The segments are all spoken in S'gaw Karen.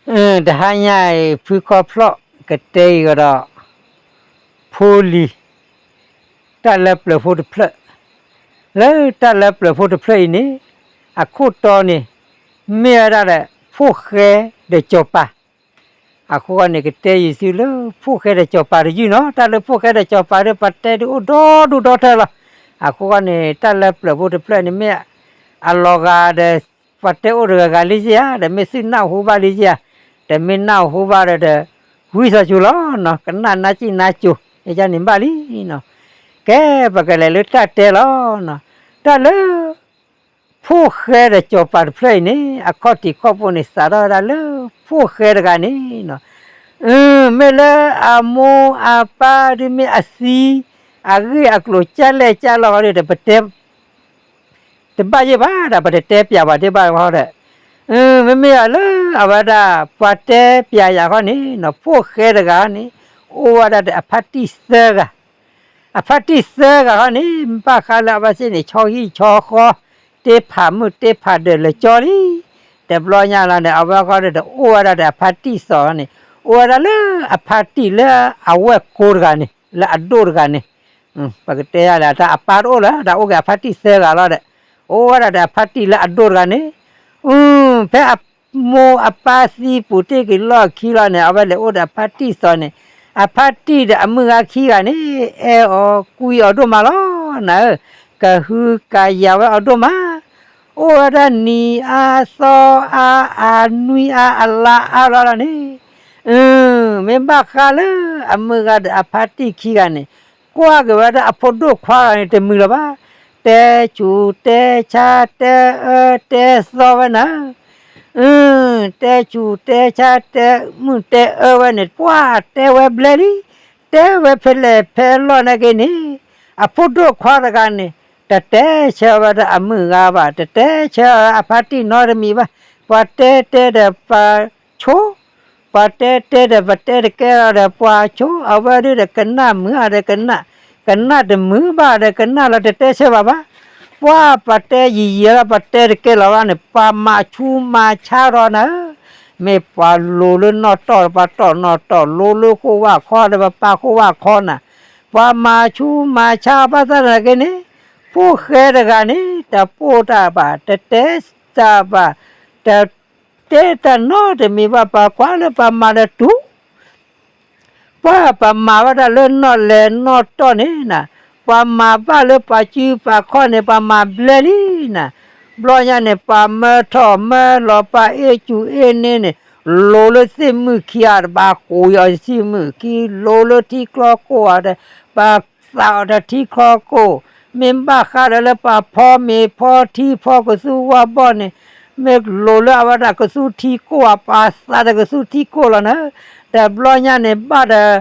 တဟါညါအံၤ ဖုခီဖျိၣ်ကတဲအံၤကဒီး ဖိလံၤ တၢ်လၢပျၢၤဖိတဖျၢၣ်, လၢတၢ်လၢပျၢၤဖိတဖျၢၣ်အံၤန့ၣ် အခိၣ်တီန့ၣ် မ့ၢ်ဝဲဒၣ်ဒီး ဖိၣ်ဃဲဒီးစီၤပၤ အဃိန့ၣ် ကတဲယံၤသုလၢ ဖိၣ်ဃဲဒီးစီၤပၤတယုၢ်နီၤ, တၢ်လၢဖိၣ်ဃဲဒီးစီၤပၤဒီး ပှၤတဲဒုးအိၣ်ဒီဒူၣ်ဒီထၢလီၤ. အဃိန့ၣ် တၢ်လၢပျၢၤဖိတဖျၢၣ်န့ၣ်မ့ၢ် အလီၤဂာ်ဒီး ပှၤတဲအိၣ်တဂၤဂၤလံဧါ, ဒီးမ့ၢ်သုနၢ်ဟူဘၣ်လံဧါ, ဒီးမ့ၢ်နၢ်ဟူဘၣ်ဒီး ဝံသးစူၤလီၤ, ကနၣ်နၢ်ကံၣ်နၢ်ကၠိ ယန့ၣ်ဘၣ်လံနီၤ. ကဲ ပကလဲၤလၢတၢ်တဲလီၤ. တၢ်လၢ ဖိၣ်ဃဲဒီးစီၤပၤတဖျၢၣ်အံၤန့ၣ် အခီၣ်ထံးခီၣ်ဘိန့ၣ် စးထီၣ်ဝဲဒၣ်လၢ ဖိၣ်ဃဲတဂၤန့ၣ် မ့ၢ်လၢအမိၢ်အပၢ်ဒုးမ့ၢ်အသံ အဂ့ၢ်အကျိၤကၢ်လဲၣ်ကၢ်လီၤဃီဒီး ပတဲ တဘၣ်ယဲၢ်ဘၣ်ဒီး ပတတဲပၠးဘၣ်ဒံးဘၣ်ဃီဒီး, မ့မ့ၢ်အီၤလၢအဝဲဒၣ် ပှၤတဲပၠးယၤဃီန့ၣ် ဖိၣ်ဃဲတဂၤန့ၣ် အိၣ်ဝဲဒၣ်ဒီးအဖါတံၢ်သၢဂၤ, အဖါတံၢ်သၢဂၤဃီန့ၣ် ဘၣ်ဃးလၢအဝဲသ့ၣ်န့ၣ် ဆီဟံၣ်ဆီဃီ တ့ဖးမုၢ်တ့ဖးဒၢးလၢာ်ကၠီလံ. တဘျီညါလီၤန့ၣ် အဝဲဃီဒီး အိၣ်ဝဲဒၣ်ဒီးအဖါတံၢ်သီန့ၣ် အိၣ်ဝဲဒၣ်လၢအဖါတံၢ်လၢအဝဲၢ်ကိတဂၤန့ၣ် လၢအဒိၣ်တဂၤန့ၣ် ပကတဲယၤလဲၣ် တၢ်အပၢ်တအိၣ်လၢၤ တၢ်အိၣ်က့ၤအဖါတံၢ်သၢဂၤလီၤဒီး အိၣ်ဝဲဒၣ်ဒီးအဖါတံၢ်လၢအဒိၣ်တဂၤန့ၣ်, ဖဲအမိၢ်အပၢ်သံပူၤတ့ၢ်က့ၤလီၢ်ခံလီၤန့ၣ် အဝဲလဲၤအိၣ်ဒီးအဖါတံၢ်သီန့ၣ်, အဖါတံၢ်ဒီးအမုၣ်ဂၤခံဂၤန့ၣ် အဲၣ်အီၤကွံအီၤဒိၣ်မးလီၤနၤဧၢ, ကဟုကယာ်ဝဲအီၤဒိၣ်မး အိၣ်ဝဲဒၣ်နံၤအါသီအါအနွံအါအလါအါလီၤလီၤန့ၣ်, မ့ၢ်ဘၣ်ဃးလၢအမုၢ်ဂၤဒီးအဖါတံၢ်ခံဂၤန့ၣ်, ကွၢ်က့ၤဝဲဒၣ်အဖိဒိၣ်ခွါဂၤန့ၣ် တမုာ်လၢၤဘၣ်, တဲဆူးတဲဆါတဲအၢတဲသီဝဲနၤ တဲဆူးတဲဆါတဲမုၢ်တဲအၢဝဲန့ၣ် ပှၤတဲဝဲဘျဲလံ, တဲဝဲဖဲလဲၣ်ဖဲလီၢ်နာ်က့န့ၣ်, အဖိဒိၣ်ခွါတဂၤန့ၣ် တတဲဆၢဝဲဒၣ်အမုၢ်ဂၤဘၣ်, တတဲဆၢအဖါတံၢ်နီတမံၤဘၣ်, ပှၤတဲတဲဒီးပှၤဆိ, ပှၤတဲတဲဒီးပတဲတကဲလီၤဒီးပှၤဆိ, အဝဲဒၣ်ဒီးကနၣ်မုာ်အါဒီးကနၣ်, ကနၣ်တမုာ်ဘၣ်ဒီးကနၣ်လီၤတတဲဆၢဘၣ်ဘၣ် ပှၤပတဲယံာ်ယံာ်လီၤ ပတဲတကဲလီၤဘၣ်န့ၣ် ပှၤမၤဆူးမၤဆါထီၣ်နၤဧၢ, မ့ၢ်ပှၤလိၤလၢနီၣ်တီၢ်ဒီးပှၤတီၢ်နီၣ်တီၢ်, လိၤလၢဃိဝၣ်ခီဒီးပှၤပာ်ဃိဝၣ်ခီနၤ, ပှၤမၤဆူးမၤဆါဘၣ်သနာ်က့န့ၣ်, ဖိၣ်ဃဲတဂၤန့ၣ် တပိာ်တၢ်ဘၣ်, တတဲတၢ်ဘၣ်, တတဲတၢ်နီတမံၤဘၣ်, ပှၤကွၢ်လၢပှၤမၤဒီးတူၢ် ပှၤပမၤဝဲဒၣ်လၢနီၣ်လဲၤနီၣ်တီၢ်န့ၣ်နၤ, ပှၤမၤဘၣ်လၢပှၤစုပှၤခီၣ်န့ၣ် ပှၤမၤဘျဲလံနၤ, ဘျီညါန့ၣ် ပှၤမၢထီၣ်မၢလီၤ ပှၤအ့ၣ်စူၣ်အ့ၣ်န့ၣ်န့ၣ်, လိၤလၢသ့ၣ်မုၣ်ခံဂၤဒီး ပှၤကိးအီၤသ့ၣ်မုၣ်ခံ, လိၤလၢထံချီကိၢ်ဂၤဒီး ပှၤသးအီၤဒီးထံချီကိၢ်, မ့ၢ်ဘၣ်ဃးဒီးလၢပှၤဖီမ့ၤဖီထံဖီကသူဝၣ်ဘီၣ်န့ၣ်, မ့ၢ်လိၤလၢအဝဲဒၣ်ကသူထံကိၢ်ဧါ, ပှၤသးဒီးကသူထံကိၢ်လီၤနၤ, တဘျီညါန့ၣ် ဘၣ်ဒီး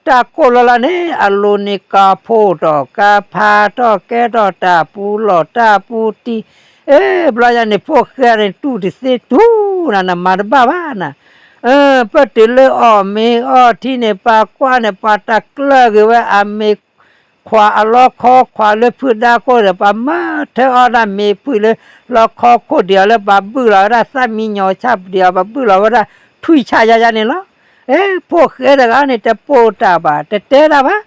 တၢ်ကိၢ်လီၤလီၤန့ၣ် အလိၤန့ၣ်ကၤဖိးထီၣ်ကၤဖးထီၣ်ကဲထီၣ်တၢ်ပူၤလီၢ်တၢ်ပူၤတံၢ်, အ့ ဘျီညါန့ၣ် ဖိၣ်ဃဲန့ၣ် တူၢ်တသ့တူၢ်နၤ နမၤတဘၣ်ဘၣ်နၤ, ပတုၤလၢအီၣ်မ့ၤအီထံန့ၣ် ပှၤကွၢ်န့ၣ် ပှၤတၢ်ကျၢၢ်က့ၤဝဲအမ့ၤ ခွးအလီခီခွးလၢဖုဒါခိၣ်ဒီး ပှၤမၢထၢအီၣ်ဒၣ်မ့ၤဖုလၢလီခီခိၣ်ဒံးအီၤလၢ ပှၤဘုၣ်လီၤဝဲဒၣ်သၣ်မံညီၤဆၣ်ဒံးအီၤ ပှၤဘုၣ်လီၤဝဲဒၣ်ထွံၣ်ဆၣ်ယါယါန့ၣ်လီၤ. အ့ ဖိၣ်ဃဲတဂၤန့ၣ် တပိာ်တၢ်ဘၣ် တတဲတၢ်ဘၣ်,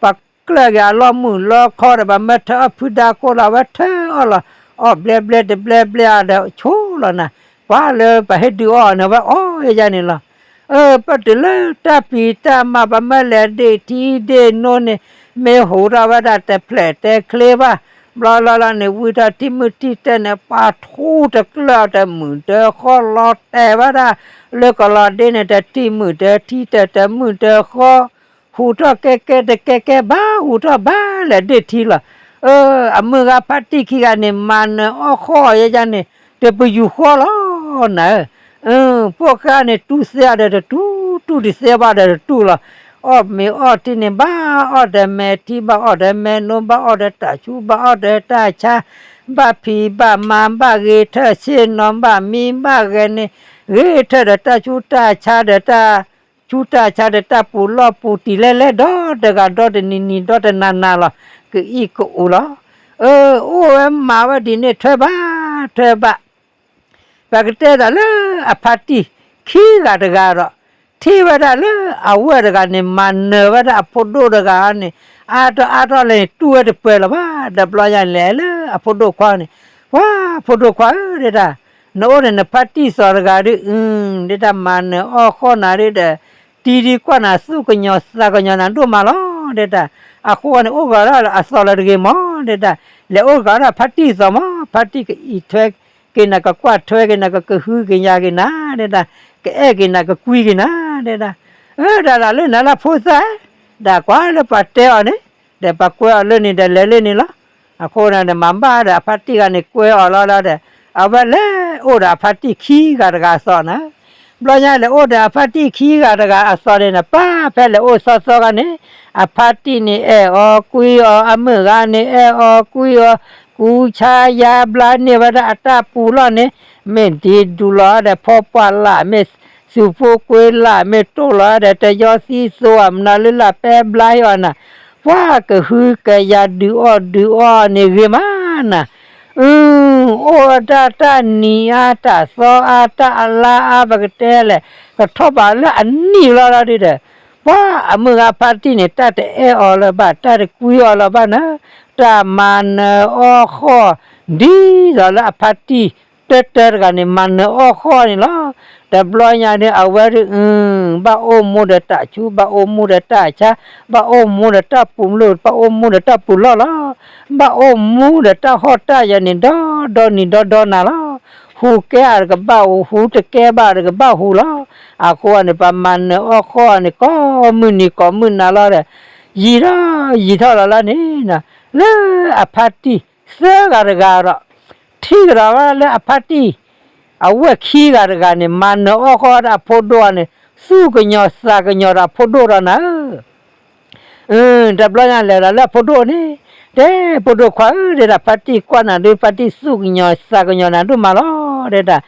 ပှၤကျၢၢ်က့ၤအလီၢ်မုၢ်လီခီဒီး ပှၤမၢထၢအီၣ်ဖုဒါခိၣ်လီၤ အဝဲထၢအီၣ်လီၤ, အီၣ်ဘျဲဘျဲတဘျဲဘျဲအီၤဒီးဆိလီၤနၤ, ပှၤလၢပှၤဟ့ၣ်ဒုးအီၣ်န့ၣ် အဝဲအီၣ်ယါယါန့ၣ်လီၤ. အၢ ပတုၤလၢတၢ်ဖံးတၢ်မၤ ပှၤမၢလဲၤဒ့ၣ်ထံဒ့ၣ်နိန့ၣ် မ့ၢ်ဟူးထီၣ်ဝဲဒၣ်တဖျဲၣ်တဲချ့ဘၣ်, ဘျီလီၤလီၤန့ၣ် ဝံထီၣ်ထံမုၢ်ထံတၢၢ်န့ၣ် ပှၤထူတကျၢၢ်တမုာ်တဃီ လီၤတဲာ်ဝဲဒၣ်လၢကလီၤဒ့န့ၣ် တထံမုၢ်တထံတၢၢ် တမုာ်တဃီ ဟူးထီၣ်ကဲကဲတကဲကဲဘၣ် ဟူးထီၣ်ဘၣ်လဲၤဒ့ၣ်ထံလီၤ. အၢ အမုၢ်ဂၤဖါတံၢ်ခံဂၤန့ၣ် မၤနၢၤအီၣ်ဃီအီၤယါယါန့ၣ် တပယူာ်ဃီလီၤနၤဧၢ. ဖိၣ်ဃဲန့ၣ် တူၢ်သ့အီၤဒီးတတူၢ်, တူၢ်တသ့ဘၣ်ဒီးတတူၢ်လီၤ. အီၣ်မ့ၤအီထံန့ၣ် ဘၣ်အီၣ်ဒီးမဲာ်ထံ ဘၣ်အီၣ်ဒီးမဲာ်နိ ဘၣ်အီၣ်ဒီးတၢ်ဆူ ဘၣ်အီၣ်ဒီးတၢ်ဆါ, ဘၣ်ဖံးဘၣ်မၤ ဘၣ်ဂ့ၤထၢၣ်ဆ့ၣ်နီၤ ဘၣ်မံဘၣ်ဂဲၤန့ၣ် ဂ့ၤထၢၣ်ဒီးတၢ်ဆူတၢ်ဆါဒီးတၢ် ဆူတၢ်ဆါဒီးတၢ်ပူၤလီၢ်ပူၤတံၢ်လဲလဲ ဒီတဂၤဒီတနံၤနံၤ ဒီတနၤနၤလီၤ. ကအံၣ်ကအိၣ်လီၤ. အၢ အိၣ်ဝဲမၤဝဲဒ်န့ၣ် ထွဲဘၣ် ထွဲဘၣ် ပကတဲဒၣ်လၢအဖါတံၢ် ခံဂၤတဂၤဒီး ထံၣ်ဝဲဒၣ်လၢအဝဲၢ်တဂၤန့ၣ် မၤနၢၤဝဲဒၣ်အဖိဒိၣ်တဂၤန့ၣ် အါထီၣ်အါထီၣ်လၢန့ၣ် တူၢ်ဝဲတပၢၢ်လၢၤဘၣ်. ဒီးဘျီညါလဲၤလၢအဖိဒိၣ်ခွါန့ၣ်, ပှၤဖိဒိၣ်ခွါဧၢ ဒဲဒၣ်, နအိၣ်ဒီးနဖါတံၢ်သီတဂၤဒီး အၢ ဒဲဒၣ် မၤနၢၤအီၣ်ဃီၣ်နၤဒီး တံဒံကွၢ်နၤသူၣ်ကညီၤသးကညီၤနၤဒိၣ်မးလီၤ ဒဲဒၣ်. အဃိန့ၣ် အိၣ်ဂၤဒီးအသီလၢတဂ့ၤမး ဒဲဒၣ်, လဲၤအိၣ်ဂၤဒီးဖါတံၢ်သီမး, ဖါတံၢ်ကအံးထွဲက့ၤနၤ ကကွၢ်ထွဲက့ၤနၤ ကကဟုက့ၤယၤက့ၤနၤ ဒဲဒၣ်, ကအဲၣ်က့ၤနၤ ကကွံက့ၤနၤ ဒဲဒၣ်. အၢ ဒၣ်လၢနၤလၢဖိသၣ်, ဒီးကွၢ်လၢပှၤတဲအီၤန့ၣ် ဒီးပှၤကွဲအီၤလၢန့ၣ်ဒီးလဲၤလၢန့ၣ်လီၤ. အဃိန့ၣ်ဒီးမၤဘၣ်ဒီးအဖါတံၢ်ဂၤန့ၣ်ကွဲအီၤလီၤလီၤဒီး အဝဲလဲၤအိၣ်ဒီးအဖါတံၢ်ခံဂၤတဂၤအသီနၤ. ဘျီညါလဲၤအိၣ်ဒီးအဖါတံၢ်ခံဂၤတဂၤအသီန့ၣ် ပၢ်ဖဲလဲၤအိၣ်သီသီဂၤန့ၣ် အဖါတံၢ်န့ၣ်အဲၣ်အီၤကွံအီၤ အမုၢ်ဂၤန့ၣ်အဲၣ်အီၤကွံအီၤ ကူဆါယါဘျါန့ၢ်ဝဲဒၣ်အတၢ်ပူၤလီၢ်န့ၣ် မ့ၢ်ဒ့ဒူလီၤဒီးဖီပှၢ်လၢ် မ့ၢ်သူးဖိကွ့လၢ် မ့ၢ်တိၢ်လီၤဒီးတယီသံသိး မနုၤလၢလၢ်ပဲဘျါဟ့ၣ်အီၤနၤ, ပှၤကဟုကယာ်ဒုးအီၣ်ဒုးအီန့ၣ်ဂ့ၤမးနၤ. အၢ အိၣ်ဝဲဒၣ်တၢ်နံၤအါ တၢ်သီအါ တၢ်အလါအါ ပကတဲလဲၣ် ကထီၣ်ဘးလၢအနံၣ်လီၤလီၤဒုဒီး ပှၤအမုၢ်ဂၤဖါတံၢ်န့ၣ် တၢ်တအဲၣ်အီၤလၢၤဘၣ် တၢ်တကွံအီၤလၢၤဘၣ်နၤ, တၢ်မၤနၢၤအီၣ်ဃီၣ် ဒ်သိးလၢအဖါတံၢ်တၢတၢတဂၤန့ၣ် မၤနၢၤအီၣ်ဃီၣ်န့ၣ်လီၤ. တဘျီညါန့ၣ် အဝဲဒၣ် ဘၣ်အိၣ်မူဒီးတၢ်ဆူး ဘၣ်အိၣ်မူဒီးတၢ်ဆါ ဘၣ်အိၣ်မူဒီးတၢ်ပူၤမုၢ် ဘၣ်အိၣ်မူဒီးတၢ်ပူၤလီၢ်လီၤ. ဘၣ်အိၣ်မူဒီးတၢ်ဟီၣ်တၢ်ယၢၤန့ၣ် ဒီဒီနံၤဒီဒီနၤလီၤ. ဟူးကဲအီၤတကဘၣ်ဟူး ဟူးတကဲဘၣ်တကဘၣ်ဟူးလီၤ. အဃိန့ၣ် ပှၤမၤနၢၤအီၣ်ဃီၣ်န့ၣ် ကိးမုၢ်နံၤကိးမုၢ်နၤလီၤဒီး ယံာ်ထီၣ်ယံာ်ထီၣ်လီၤလၢန့ၣ် လၢအဖါတံၢ်သၢဂၤတဂၤဒီး ထံၣ်ကဒီးဝဲလၢအဖါတံၢ် အဝဲၢ်ခံဂၤတဂၤန့ၣ် မၤနၢၤအီၣ်ဃီၣ်ဒီးအဖိဒိၣ်အီၤန့ၣ် သူၣ်ကညီၤသးကညီၤဒီးအဖိဒိၣ်ဒီးနၤဧၢ တဘျီညါလဲၤဒီးလၢအဖိဒိၣ်န့ၣ်, တဲဖိဒိၣ်ခွါဧၢ ဒဲဒၣ် ဖါတံၢ်ကွၢ်နၤဒုး ဖါတံၢ်သူၣ်ကညီၤသးကညီၤနၤဒိၣ်မးလီၤ ဒဲဒၣ်.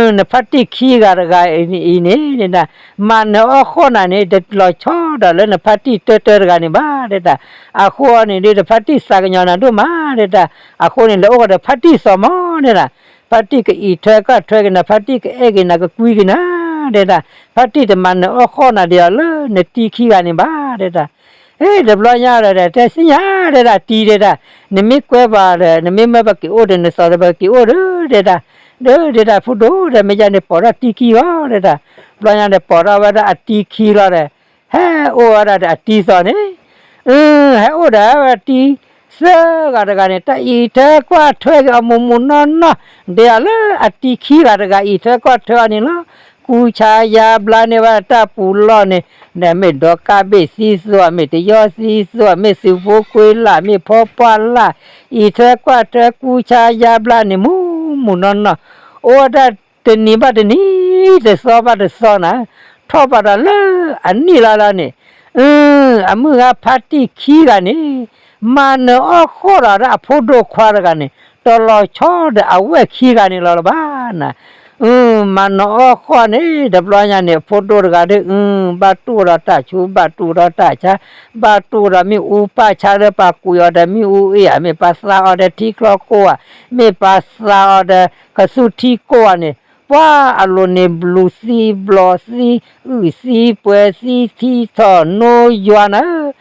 နဖါတံၢ်ခံဂၤတဂၤအံၤန့ၣ် ဒဲဒၣ် မၤနၢၤအီၣ်ဃီၣ်နၤန့ၣ် တလီၤဆီဒီးလၢနဖါတံၢ်တၢတၢတဂၤန့ၣ်ဘၣ် ဒဲဒၣ်. အဃိန့ၣ်ဒုး တဖါတံၢ်သးကညီၤနၤဒိၣ်မး ဒဲဒၣ်. အဃိန့ၣ် လဲၤအိၣ်ကဒီးဖါတံၢ်သီမး ဒဲဒၣ်. ဖါတံၢ်ကအံးထွဲကွၢ်ထွဲက့ၤနၤ ဖါတံၢ်ကအဲၣ်က့ၤနၤ ကကွံက့ၤနၤ ဒဲဒၣ်. ဖါတံၢ်တမၤနၢၤအီၣ်ဃီၣ်နၤဒီးအီၤလၢနတံၤခံဂၤန့ၣ်ဘၣ် ဒဲဒၣ်. ဟ့ၣ် တဘျီညါဒီး တဲသ့ၣ်ညါ ဒဲဒၣ် တံၤ ဒဲဒၣ်, နမ့ၢ်ကွဲပှၤဒီး နမ့ၢ်မၢပက့ၤအိၣ်ဒီး နသီဒီးပက့ၤအိၣ်ဒီး ဒဲဒၣ်. ဒီးဒဲဒၣ် ဖိဒိၣ်ဒီး မ့ၢ်ယါန့ၣ် ပိာ်ထီၣ်တံၤခံလီၤ ဒဲဒၣ်. တဘျီညါဒီး ပိာ်ထီၣ်ဝဲဒၣ်အတံၤခံလီၤဒီး ဟဲအိၣ်ဝဲဒၣ်ဒီးအတံၤသီန့ၣ် အၢ ဟဲအိၣ်ဒီးဝဲတံၤသၢဂၤတဂၤန့ၣ် တၢ်အံးထွဲကွၢ်ထွဲက့ၤအီၤမုၢ်မုၢ်နီၢ်နီၢ် ဒ်အီၤလၢအတံၤခံဂၤတဂၤအံးထွဲကွၢ်ထွဲအီၤန့ၣ်လီၤ. ကူဆါယါဘျါန့ၢ်ဝဲတၢ်ပူၤလီၢ်န့ၣ် ဒီးမ့ၢ်ဒီကၣ်ဘ့ၣ်သံသိး မ့ၢ်တယီသံသိး မ့ၢ်သုးဖိကွ့လၢ် မ့ၢ်ဖီပှၢ်လၢ် အံးထွဲကွၢ်ထွဲ ကူဆါယါဘျါန့ၣ် မုၢ်မုၢ်နီၢ်နီၢ် အိၣ်ဝဲဒၣ်တနံၤဘၣ်တနံၤ တသီဘၣ်တသီနၤ ထီၣ်ဘၣ်ဒီးလၢအနံၣ်လီၤလီၤန့ၣ် အၢ အမုၢ်ဂၤဖါတံၢ်ခံဂၤန့ၣ် မၤနၢၤအီၣ်ဃီၣ်ဒီးအဖိဒိၣ်ခွါတဂၤန့ၣ် တလီၤဆီဒီးအဝဲၢ်ခံဂၤန့ၣ်လီၤလၢၤဘၣ်နၤ. အၢ မၤနၢၤအီၣ်ဃီၣ်န့ၣ် တဘျီညါန့ၣ် အဖိဒိၣ်တဂၤဒီး အၢ ဘၣ်တူၢ်ဒီးတၢ်ဆူး ဘၣ်တူၢ်ဒီးတၢ်ဆါ ဘၣ်တူၢ်ဒီးမ့ၣ်အူပၢ်ဆါလၢပှၤကွံာ်အီၤဒီးမ့ၣ်အူအ့ၣ်ဧါ မ့ၢ်ပှၤသါအီၤဒီးထံကျီကိၢ်ဧါ မ့ၢ်ပှၤသါအီၤဒီးကသူထံကိၢ်ဧါန့ၣ် ပှၤအလိၤန့ၣ် ဘျုးသံဘျီသံ အုၣ်သံပှဲၤသံ ထံထီၣ်နိယွၤနၤ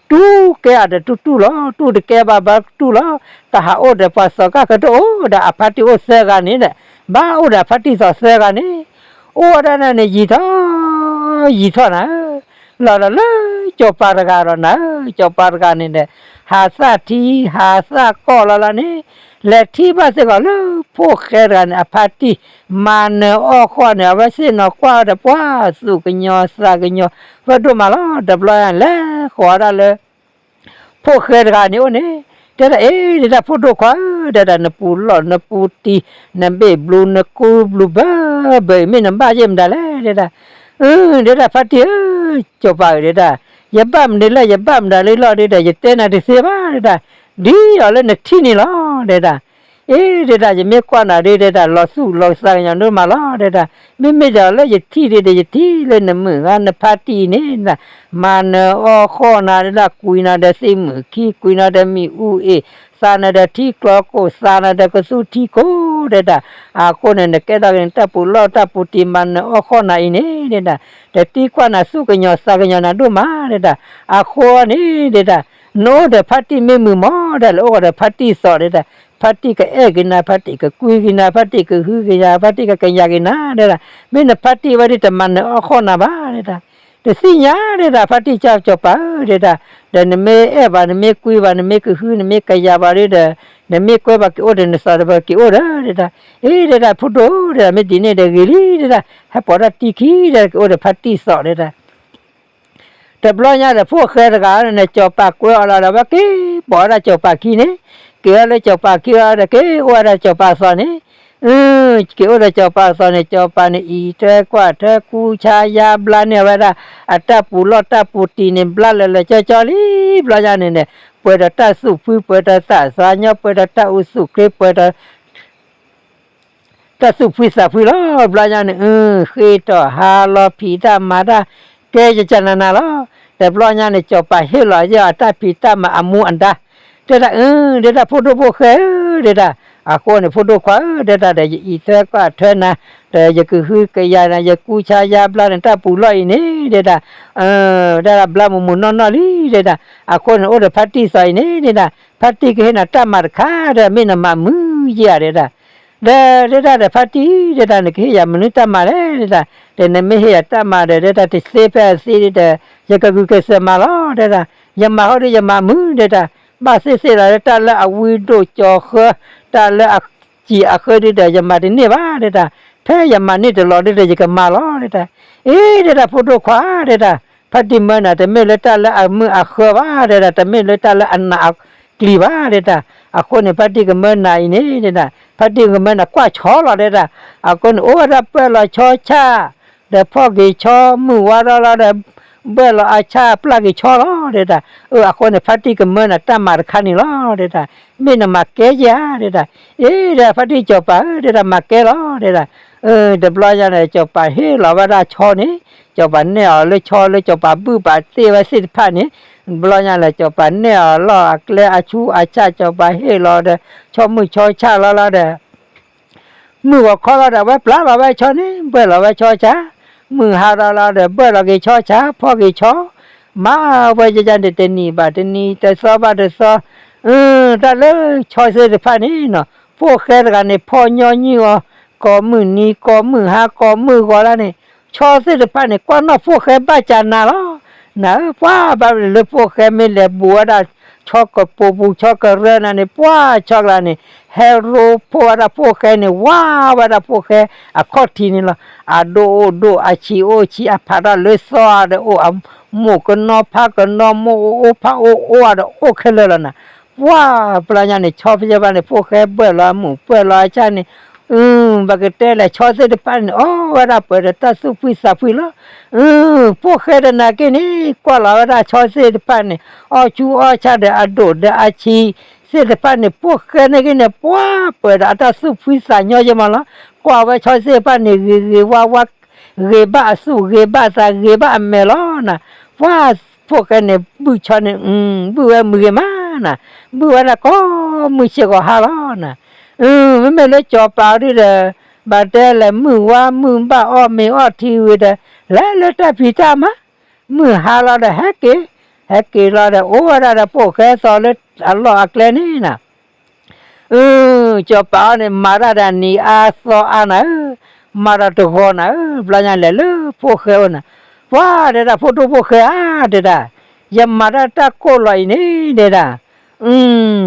တူၢ်ကဲအီၤဒီးတူၢ်တူၢ်လီၤ တူၢ်တကဲဘၣ်ဘၣ်တူၢ်လီၤ. တၢ်ဟးအိၣ်ဒီးပှၤသီၣ်ကၢ်ကတိၤအိၣ်ဒီးအဖါတံၢ်အိၣ်သၢဂၤန့ၣ်ဒီး ဘၣ်အိၣ်ဒီးအဖါတံၢ်သီၣ်သၢဂၤန့ၣ် အိၣ်ဝဲဒၣ်န့ၣ် ယံာ်ထီၣ်ယံာ်ထီၣ်နၤဧၢ လီၤဒီးလၢစီၤပၤတဂၤဒီးနၤဧၢ စီၤပၤတဂၤန့ၣ်ဒီး ဟးသၣ်ထံဟးသၣ်ကီၢ်လီၤလီၤန့ၣ် လဲၤထံၣ်ဘၣ်စ့ၢ်ကီးလၢဖိၣ်ဃဲတဂၤန့ၣ် အဖါတံၢ် မၤနၢၤအီၣ်ဃီၣ်န့ၣ် အဝဲသ့ၣ်နီၤကွၢ်ဝဲဒီးပှၤသူၣ်ကညီၤသးကညီၤ ဝဲဒိၣ်မးလီၤ. တဘျီယၤလဲၤဃီၤဝဲဒၣ်လၢ ဖိၣ်ဃဲတဂၤန့ၣ်အိၣ်န့ၣ် တဲဒၣ် အ့ ဒဲဒၣ် ဖိဒိၣ်ခွါဧၢ ဒဲဒၣ် နပူၤလီၢ်နပူၤတံၢ် နဘ့ၣ်ဘျူးနကူဘျူးဘၢဘၢအံၤ မ့ၢ်နဘၣ်ယဲၢ်မတၤလဲၣ် ဒဲဒၣ်. အၢ ဒဲဒၣ် ဖါတံၢ်ဧၢ စီၤပၤဧၢ ဒဲဒၣ် ယဘၣ်မနုၤလၢယဘၣ်မတၤလၢလီၢ်ဒဲဒၣ် ယတဲနၤတသ့ဘၣ် ဒဲဒၣ် ဒ်အီၤလၢနထံၣ်န့ၣ်လီၤ ဒဲဒၣ်. အ့ ဒဲဒၣ် ယမ့ၢ်ကွၢ်နၤဒ် ဒဲဒၣ် လီၤသူၣ်လီၤသးကညီၤဒိၣ်မးလီၤ ဒဲဒၣ်. မ့မ့ၢ်ဒ်အီၤလၢယထံၣ်ဒ်ဒီး ယထံၣ်လၢနမုၢ်ဂၤနဖါတံၢ်အံၤန့ၣ် မၤနၢၤအီၣ်ဃီၣ်နၤ ဒဲဒၣ် ကွံာ်နၤဒီးသ့ၣ်မုၣ်ခံ ကွံာ်နၤဒီးမ့ၣ်အူအ့ၣ် သးနၤဒီးထံကျီကိၢ် သးနၤဒီးကသူထံကိၢ် တဲဒၣ်, အဃိန့ၣ် နကဲထီၣ်က့ၤနတၢ်ပူၤလီၢ်တၢ်ပူၤတံၢ်မၤနၢၤအီၣ်ဃီၣ်နၤအံၤန့ၣ် တဲဒၣ်, တသံကွၢ်နၤသူၣ်ကညီၤသးကညီၤနၤဒိၣ်မး တဲဒၣ်, အဃိန့ၣ် တဲဒၣ်, နအိၣ်ဒီးဖါတံၢ်မ့ၢ်မုာ်မး တဲဒၣ်, လဲၤအိၣ်ဒီးဖါတံၢ်သီး တဲဒၣ်, ဖါတံၢ်ကအဲၣ်က့ၤနၤ ဖါတံၢ်ကကွံက့ၤနၤ ဖါတံၢ်ကဟုက့ၤနၤ ဖါတံၢ်ကကယၤက့ၤနၤ တဲဒၣ်, မ့ၢ်နဖါတံၢ်ဝဲဒၣ် တမၤနၢၤအီၣ်ဃီၣ်နၤဘၣ် တဲဒၣ်, တသ့ၣ်ညါ တဲဒၣ်, ဖါတံၢ်ကၢ်စီၤပၤဧၢ တဲဒၣ်, ဒီးနမ့ၢ်အဲၣ်ဘၣ် နမ့ၢ်ကွံဘၣ် နမ့ၢ်ကဟု နမ့ၢ်ကယၤဘၣ်ဒီး နမ့ၢ်ကွဲဘၣ်က့ၤအိၣ်ဒီးနစီၤတပၤက့ၤအိၣ်ဒီး တဲဒၣ်, အ့ တဲဒၣ်, ဖိဒိၣ် တဲဒၣ်, မ့ၢ်ဒ်န့ၣ်ဒီးဂ့ၤလံ တဲဒၣ်, ဟဲပိာ်တၢ်တံၢ်ခံ တဲဒၣ်, က့ၤအိၣ်ဒီးဖါတံၢ်သီး တဲဒၣ် တဘျီညါဒီး ဖိၣ်ဃဲတဂၤန့ၣ် စီၤပၤကွဲအီၤလီၤဒီး ဝဲက့ၤပိာ်ဝဲဒၣ်စီၤပၤခံန့ၣ်, က့ၤဝဲလၢစီၤပၤခံလီၤဒီး က့ၤအိၣ်ဝဲဒၣ်စီၤပၤအသီန့ၣ်, က့ၤအိၣ်ဒီးစီၤပၤအသီန့ၣ် စီၤပၤန့ၣ် အံးထွဲကွၢ်ထွဲ ကူဆါယါ ဘျါန့ၢ်ဝဲဒၣ် အတၢ်ပူၤလီၢ်တၢ်ပူၤတံၢ်န့ၣ် ဘျါလၢာ်လၢာ်ကၠီကၠီလံ, ဘျီညါန့ၣ်န့ၣ် ပှဲၤဒီးတၢ်သူၣ်ဖှံ ပှဲၤဒီးတၢ်သးညီ ပှဲၤဒီးတၢ်အိၣ်ဆူၣ်ချ့ ပှဲၤဒီး တၢ်သူၣ်ဖှံသးဖှံလီၤ. ဘျီညါန့ၣ် အ ဃ့ထီၣ်ဟါလီၤ ဖံးတၢ်မၤတၢ် ကဲကကနၤနၤလီၤ. တဘျီညါန့ၣ် စီၤပၤဟ့ၣ်လီၤယဲၢ်အတၢ်ဖံးတၢ်မၤအမူအဒါ, တဲဒၣ်, အ တဲဒၣ်, ဖိဒိၣ်ဖိၣ်ဃဲဧၢ, တဲဒၣ်, အဃိန့ၣ် ဖိဒိၣ်ခွါဧၢ, တဲဒၣ်, ဒီးယအံးထွဲကွၢ်ထွဲနၤ, ဒီးယကဟုကယာ်နၤ, ယကူဆါယါဘျါနတၢ်ပူၤလီၢ်အံၤန့ၣ်, တဲဒၣ် တဲဒၣ်, ဘျါမုာ်မုာ်နီၢ်နီၢ်လံ, တဲဒၣ်, အဃိန့ၣ် အိၣ်ဒီးဖါတံၢ်သီးအံၤန့ၣ်, တဲဒၣ်, ဖါတံၢ်ကဟ့ၣ်နၤတၢ်မၤတခါဒီး မ့ၢ်နမၤမုာ်ယဲၢ်ဧါ, တဲဒၣ်, ဒီးတဲဒၣ်ဒီး ဖါတံၢ်, တဲဒၣ်, နကဟ့ၣ်ယၤမနုၤတၢ်မၤလဲၣ်, တဲဒၣ်, ဒီးနမ့ၢ်ဟ့ၣ်ယၤတၢ်မၤဒီး တဲဒၣ်, တသ့ဖဲအသ့ဒီး ယကဂုာ်ကစၢၢ်မၤလီၤ, တဲဒၣ်, ယမၤဟီဒုး ယမၤမုာ်, တဲဒၣ်, ဘၣ်သ့ၣ်သ့ၣ်လီၤ, တၢ်လၢအဝံဒိၣ်ကၠီၤဃၢ, တၢ်လၢအစံာ်အဃၢဒုးဒီး ယမၤတန့ၢ်ဘၣ်, တဲဒၣ်, ဖဲယမၤန့ၢ်တလီၤဒုးဒီး ယကမၤလီၤ, တဲဒၣ်, အ့ တဲဒၣ်, ဖိဒိၣ်ခွါ, တဲဒၣ်, ဖါတံၢ်မၢနၤ တမ့ၢ်လၢတၢ်လၢအမုာ်အဃၢဘၣ်, တဲဒၣ်, တမ့ၢ်လၢတၢ်လၢအနးအကျံၤဘၣ်, တဲဒၣ်, အဃိန့ၣ် ဖါတံၢ်ကမၢနၤအံၤန့ၣ်, တဲဒၣ်, ဖါတံၢ်ကမၢနၤကွၢ်ဆီလီၤ, တဲဒၣ်, အဃိန့ၣ် အိၣ်ဝဲဒၣ်ပၢၢ်လီၤဆီဆၣ်, ဒီးဖီၣ်က့ၤဆီ မုၢ်ဝါထီၣ်လီၤဒီး ဘၢၣ်လီၤအဆၣ်ပျၢ်က့ၤဆီလီၤ, တဲဒၣ်, အ အဃိန့ၣ် ဖါတံၢ်ကမၢနၤတၢ်မၤတခါန့ၣ်လီၤ, တဲဒၣ်, မ့ၢ်နမၤကဲယဲၢ်ဧါ, တဲဒၣ်, အ့ တဲဒၣ်, ဖါတံၢ်စီၤပၤဧၢ, တဲဒၣ်, မၤကဲလီၤ, တဲဒၣ်, တဘျီညါန့ၣ် စီၤပၤဟ့ၣ်လီၤဝဲဒၣ်ဆီန့ၣ်, စီၤပၤနဲၣ်အီၤလၢဆီလၢစီၤပၤဘုၣ်ပာ်သ့ၣ်ဝဲသ့ၣ်တဖၣ်န့ၣ်, တဘျီညါန့ၣ် စီၤပၤနဲၣ်အီၤလီၢ်အကျဲအဆူအဆၣ်, စီၤပၤဟ့ၣ်လီၤဒီး ဆီမုၢ်ဆီဆၣ်လီၤလီၤဒီး မုၢ်ဂီၤခီလီၤဒီး အဝဲပျၢ်လီၤဝဲဆီန့ၣ် ဘၢၣ်လီၤဝဲဆီဆၣ်, မုၢ်ဟါထီၣ်လီၤဒီး ဘၢၣ်လီၤက့ၤဆီဆၣ် ဖီၣ်က့ၤဆီ, မၤဝဲယဲၢ်န့ၣ် တနံၤဘၣ်တနံၤ တသီဘၣ်တသီ, တၢ်လၢဆီသ့ၣ်တဖၣ်န့ၣ်နီၤ, ဖိၣ်ဃဲတဂၤန့ၣ် ဖီၣ်ညီနုၢ်အီၤ, ကိးမုၢ်နံၤ ကိးမုၢ်ဟါ ကိးမုၢ်ဂီၤလၢန့ၣ်, ဆီသ့ၣ်တဖၣ်န့ၣ် ကွၢ်နီၣ်ဖိၣ်ဃဲဘၣ်ကနၤလီၤ. နၤဧၢ, ပှၤဘၣ်လၢဖိၣ်ဃဲမ့ၢ်လဲၤဘူးဝဲဒၣ် ဆီကပိာ်ပူၤ ဆီကရၢနၤန့ၣ် ပှၤဆီကလၤန့ၣ် ဟဲရိဖှိၣ်ဝဲဒၣ်ဖိၣ်ဃဲန့ၣ် ဝါဝဲဒၣ်ဖိၣ်ဃဲအခီၣ်ထံးန့ၣ်လီၤ. အဒိၣ်အိၣ်ဒိၣ် အဆံးအိၣ်ဆံး အဖးတၢ်လၢသီဒီးအိၣ်, အမိၢ်ကနီၤဖးကနီၤ မိၢ်အိၣ်အိၣ်ဖးအိၣ်အိၣ်ဒီးအိၣ်ခဲလၢာ်လီၤနၤ. ပှၤဘျီညါန့ၣ် ဆီဖဲဘၣ်န့ၣ် ဖိၣ်ဃဲဘၢၣ်လီၤအမုၢ် ဘၢၣ်လီၤအဆၣ်န့ၣ်, ပကတဲလဲၣ် ဆီသ့ၣ်တဖၣ်န့ၣ် အီၣ်ဝဲဒၣ်ပှဲၤဒီးတၢ်သူၣ်ဖှံသးဖှံလီၤ. ဖိၣ်ဃဲတနၤက့န့ၣ် ကွၢ်လီၤဝဲဒၣ်ဆီသ့ၣ်တဖၣ်န့ၣ် အီၣ်ဆူအီၣ်ဆၣ်ဒီးအဒိၣ်ဒီးအဆံးသ့ၣ်တဖၣ်န့ၣ် ဖိၣ်ဃဲန့ၣ်က့န့ၣ် ပှၤပှဲၤဒီးအတၢ်သူၣ်ဖှံသးညီယဲၢ်မးလီၤ. ကွၢ်ဝဲဆီသ့ၣ်တဖၣ်န့ၣ် ဂ့ၤဂ့ၤဝါဝါ, ဂ့ၤဘၣ်အသူၣ် ဂ့ၤဘၣ်အသး ဂ့ၤဘၣ်အမဲာ်လီၤနၤ. ပှၤဖိၣ်ဃဲန့ၣ် ဘုၣ်ဆီန့ၣ် ဘုၣ်ဝဲမုာ်ဂ့ၤမးနၤ, ဘုၣ်ဝဲဒၣ်ကိးမုၢ်ဆ့ၣ်ကိးဟါလီၤနၤ. မ့မ့ၢ်လၢစီၤပၤဒုဒီး ဘၣ်တဲလဲၣ် မုၢ်ဝါမုၢ်ဘၣ်အီၣ်မ့ၤအီထံဝံၤဒီး လဲၤလၢတၢ်ဖံးတၢ်မၤ, မုၢ်ဟါလီၤဒီးဟဲက့ၤ, ဟဲက့ၤလီၤဒီး အိၣ်ဝဲဒၣ်ဒီးဖိၣ်ဃဲသီလၢအလီၢ်အကျဲန့ၣ်နၤ. အ စီၤပၤအီၤန့ၣ် မၤတၢ်ဒီးနံၤအါသီအါနၤဧၢ, မၤဒီးတဂီၤနၤဧၢ, ဘျီညါလဲၤလၢဖိၣ်ဃဲအိၣ်နၤ, ပှၤတဲဒၣ် ဖိဒိၣ်ဖိၣ်ဃဲဧၢ တဲဒၣ်, ယမၤတၢ်တၢ်ကိၢ်လီၤအံၤန့ၣ် တဲဒၣ်,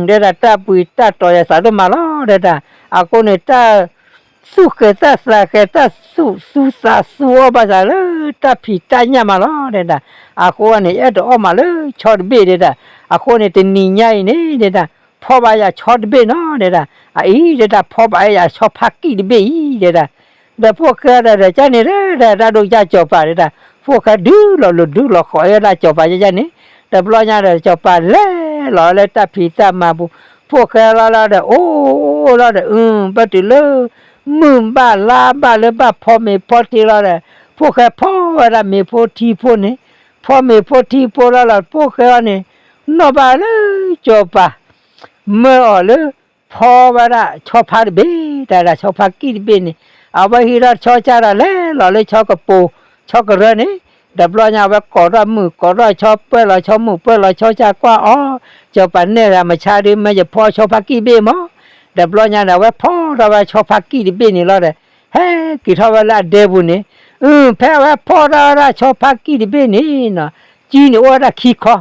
တဲဒၣ် တၢ်ပှ့ၤတၢ်တီၤယသးဒိၣ်မးလီၤ တဲဒၣ်, အဃိန့ၣ် တၢ်သူၣ်ဃဲၤတၢ်သးဃဲၤ တၢ်သူၣ်သူသးသူအီၣ်ဘၣ်သးလၢတၢ်ဖံးတၢ်ညၣ်မးလီၤ တဲဒၣ်, အဃိန့ၣ် ယအဲၣ်ဒိးအီၣ်မးလၢဆီတဘ့ၣ် တဲဒၣ်, အဃိန့ၣ် တနံၤညါအံၤန့ၣ် တဲဒၣ် ဖီဘၣ်ယၤဆီတဘ့ၣ်နီၤ တဲဒၣ်, အအံၤ တဲဒၣ် ဖီဘၣ်ယၤဆီဖါကံၣ်တဘ့ၣ်အံၤ တဲဒၣ်, ဒီးဖိၣ်ဃဲဒီး ကန့ၣ်ဒီး တၢ်ဒိၣ်ကၢ်စီၤပၤ တဲဒၣ်, ဖိၣ်ဃဲဒုးလီၤလိၤဒုးလီၤဃီၤ ယဲဒၣ်စီၤပၤယဲန့ၣ်, တဘျီညါဒီး စီၤပၤလဲၤလီၤလၢတၢ်ဖံးတၢ်မၤပူၤ, ဖိၣ်ဃဲလီၤလီၤဒီး အိၣ်လီၤဒီး အ ဘၣ်တုၤလၢ မုၢ်ဘၣ်လါဘၣ်လၢဘၣ်ဖီမ့ၤဖီထံလီၤဒီး ဖိၣ်ဃဲဖီဝဲဒၣ်မ့ၤဖိထံဖိန့ၣ်, ဖီမ့ၤဖိထံဖိလီၤလီၤ ဖိၣ်ဃဲအီၤန့ၣ် နီၣ်ဘၣ်လၢစီၤပၤ မၢအီၤလၢ ဖီဝဲဒၣ်ဆီဖါတဘ့ၣ်, တၢ်ဒၣ်ဆီဖါကံၢ်တဘ့ၣ်န့ၣ်, အဝဲဟံးထီၣ်ဆီကၢ်ဒီးလဲၤလီၤလၢဆီကပိၤ, ဆီကရၢန့ၣ်, တဘျီညါအဝဲကိးထီၣ်မုၣ် ကိးထီၣ်ဆီပၢၢ်လီၤဆီမုၣ်ပၢၢ်လီၤဆီကၢ်ကွၢ်အီၤ, ကၠီၤပၤနဲၣ်ဂၤမဆါဒုး မ့ၢ်ယဖီဆီဖါကံၢ်တဘ့ၣ်မး, တဘျီညါန့ၣ် အဝဲဖီထီၣ်ဝဲဆီဖါကံၢ်တဘ့ၣ်န့ၣ်လီၤဒီး, ဟဲက့ၤထီၣ်ဝဲလၢအဒဲပူၤန့ၣ်, ဖဲအဝဲဖီထီၣ်ဝဲဒၣ်ဆီဖါကံၢ်တဘ့ၣ်န့ၣ်, စုန့ၣ်အိၣ်ဝဲဒၣ်ခံ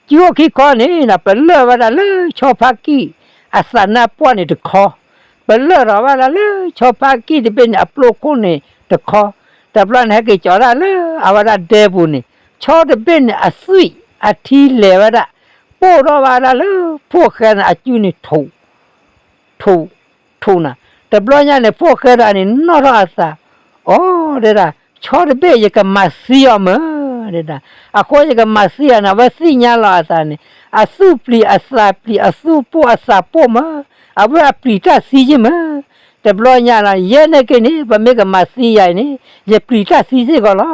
ခီ စုအိၣ်ခံခီန့ၣ် ပလၢၢ်ဝဲဒၣ်လၢဆီဖါကံၢ်အသးနါပှၢ်န့ၣ်တခီ, ပလၢၢ်ထီၣ်ဝဲဒၣ်လၢဆီဖါကံၢ်တဘ့ၣ်န့ၣ်အပျိခိၣ်န့ၣ်တခီ, တဘျီန့ၣ်ဟဲက့ၤကၠီၤဒၣ်လၢအဝဲဒၣ်ဒဲပူၤန့ၣ်, ဆီတဘ့ၣ်န့ၣ်အသွံၣ်အထံလဲၤဝဲဒၣ်, ပိၢ်ထီၣ်ဝဲဒၣ်လၢဖိၣ်ဃဲန့ၣ်အစုန့ၣ် ထိၣ်, ထိၣ်နၤ, တဘျီညါန့ၣ် ဖိၣ်ဃဲတဂၤန့ၣ် နီၣ်ထီၣ်အသး, အိၣ်ဒဲဒၣ်, ဆီတဘ့ၣ်ယကမၤသံအီၤမ့ၢ်, ဒဲဒၣ်, အဃိယကမၤသံအီၤန့ၣ် အဝဲသ့ၣ်ညါလီၤအသးန့ၣ်, အသူၣ်ပျံၤအသးပျံၤ အသူၣ်ပိၢ်အသးပိၢ်မ့ၢ်, အဝဲအပျံၤတၢ်သံယ့ၢ်မ့ၢ်, တဘျီညါလီၤ ယဲန့ၣ်က့န့ၣ် ပမ့ၢ်ကမၤသံယၤအံၤန့ၣ် ယပျံၤတၢ်သံစ့ၢ်ကီးလီၤ,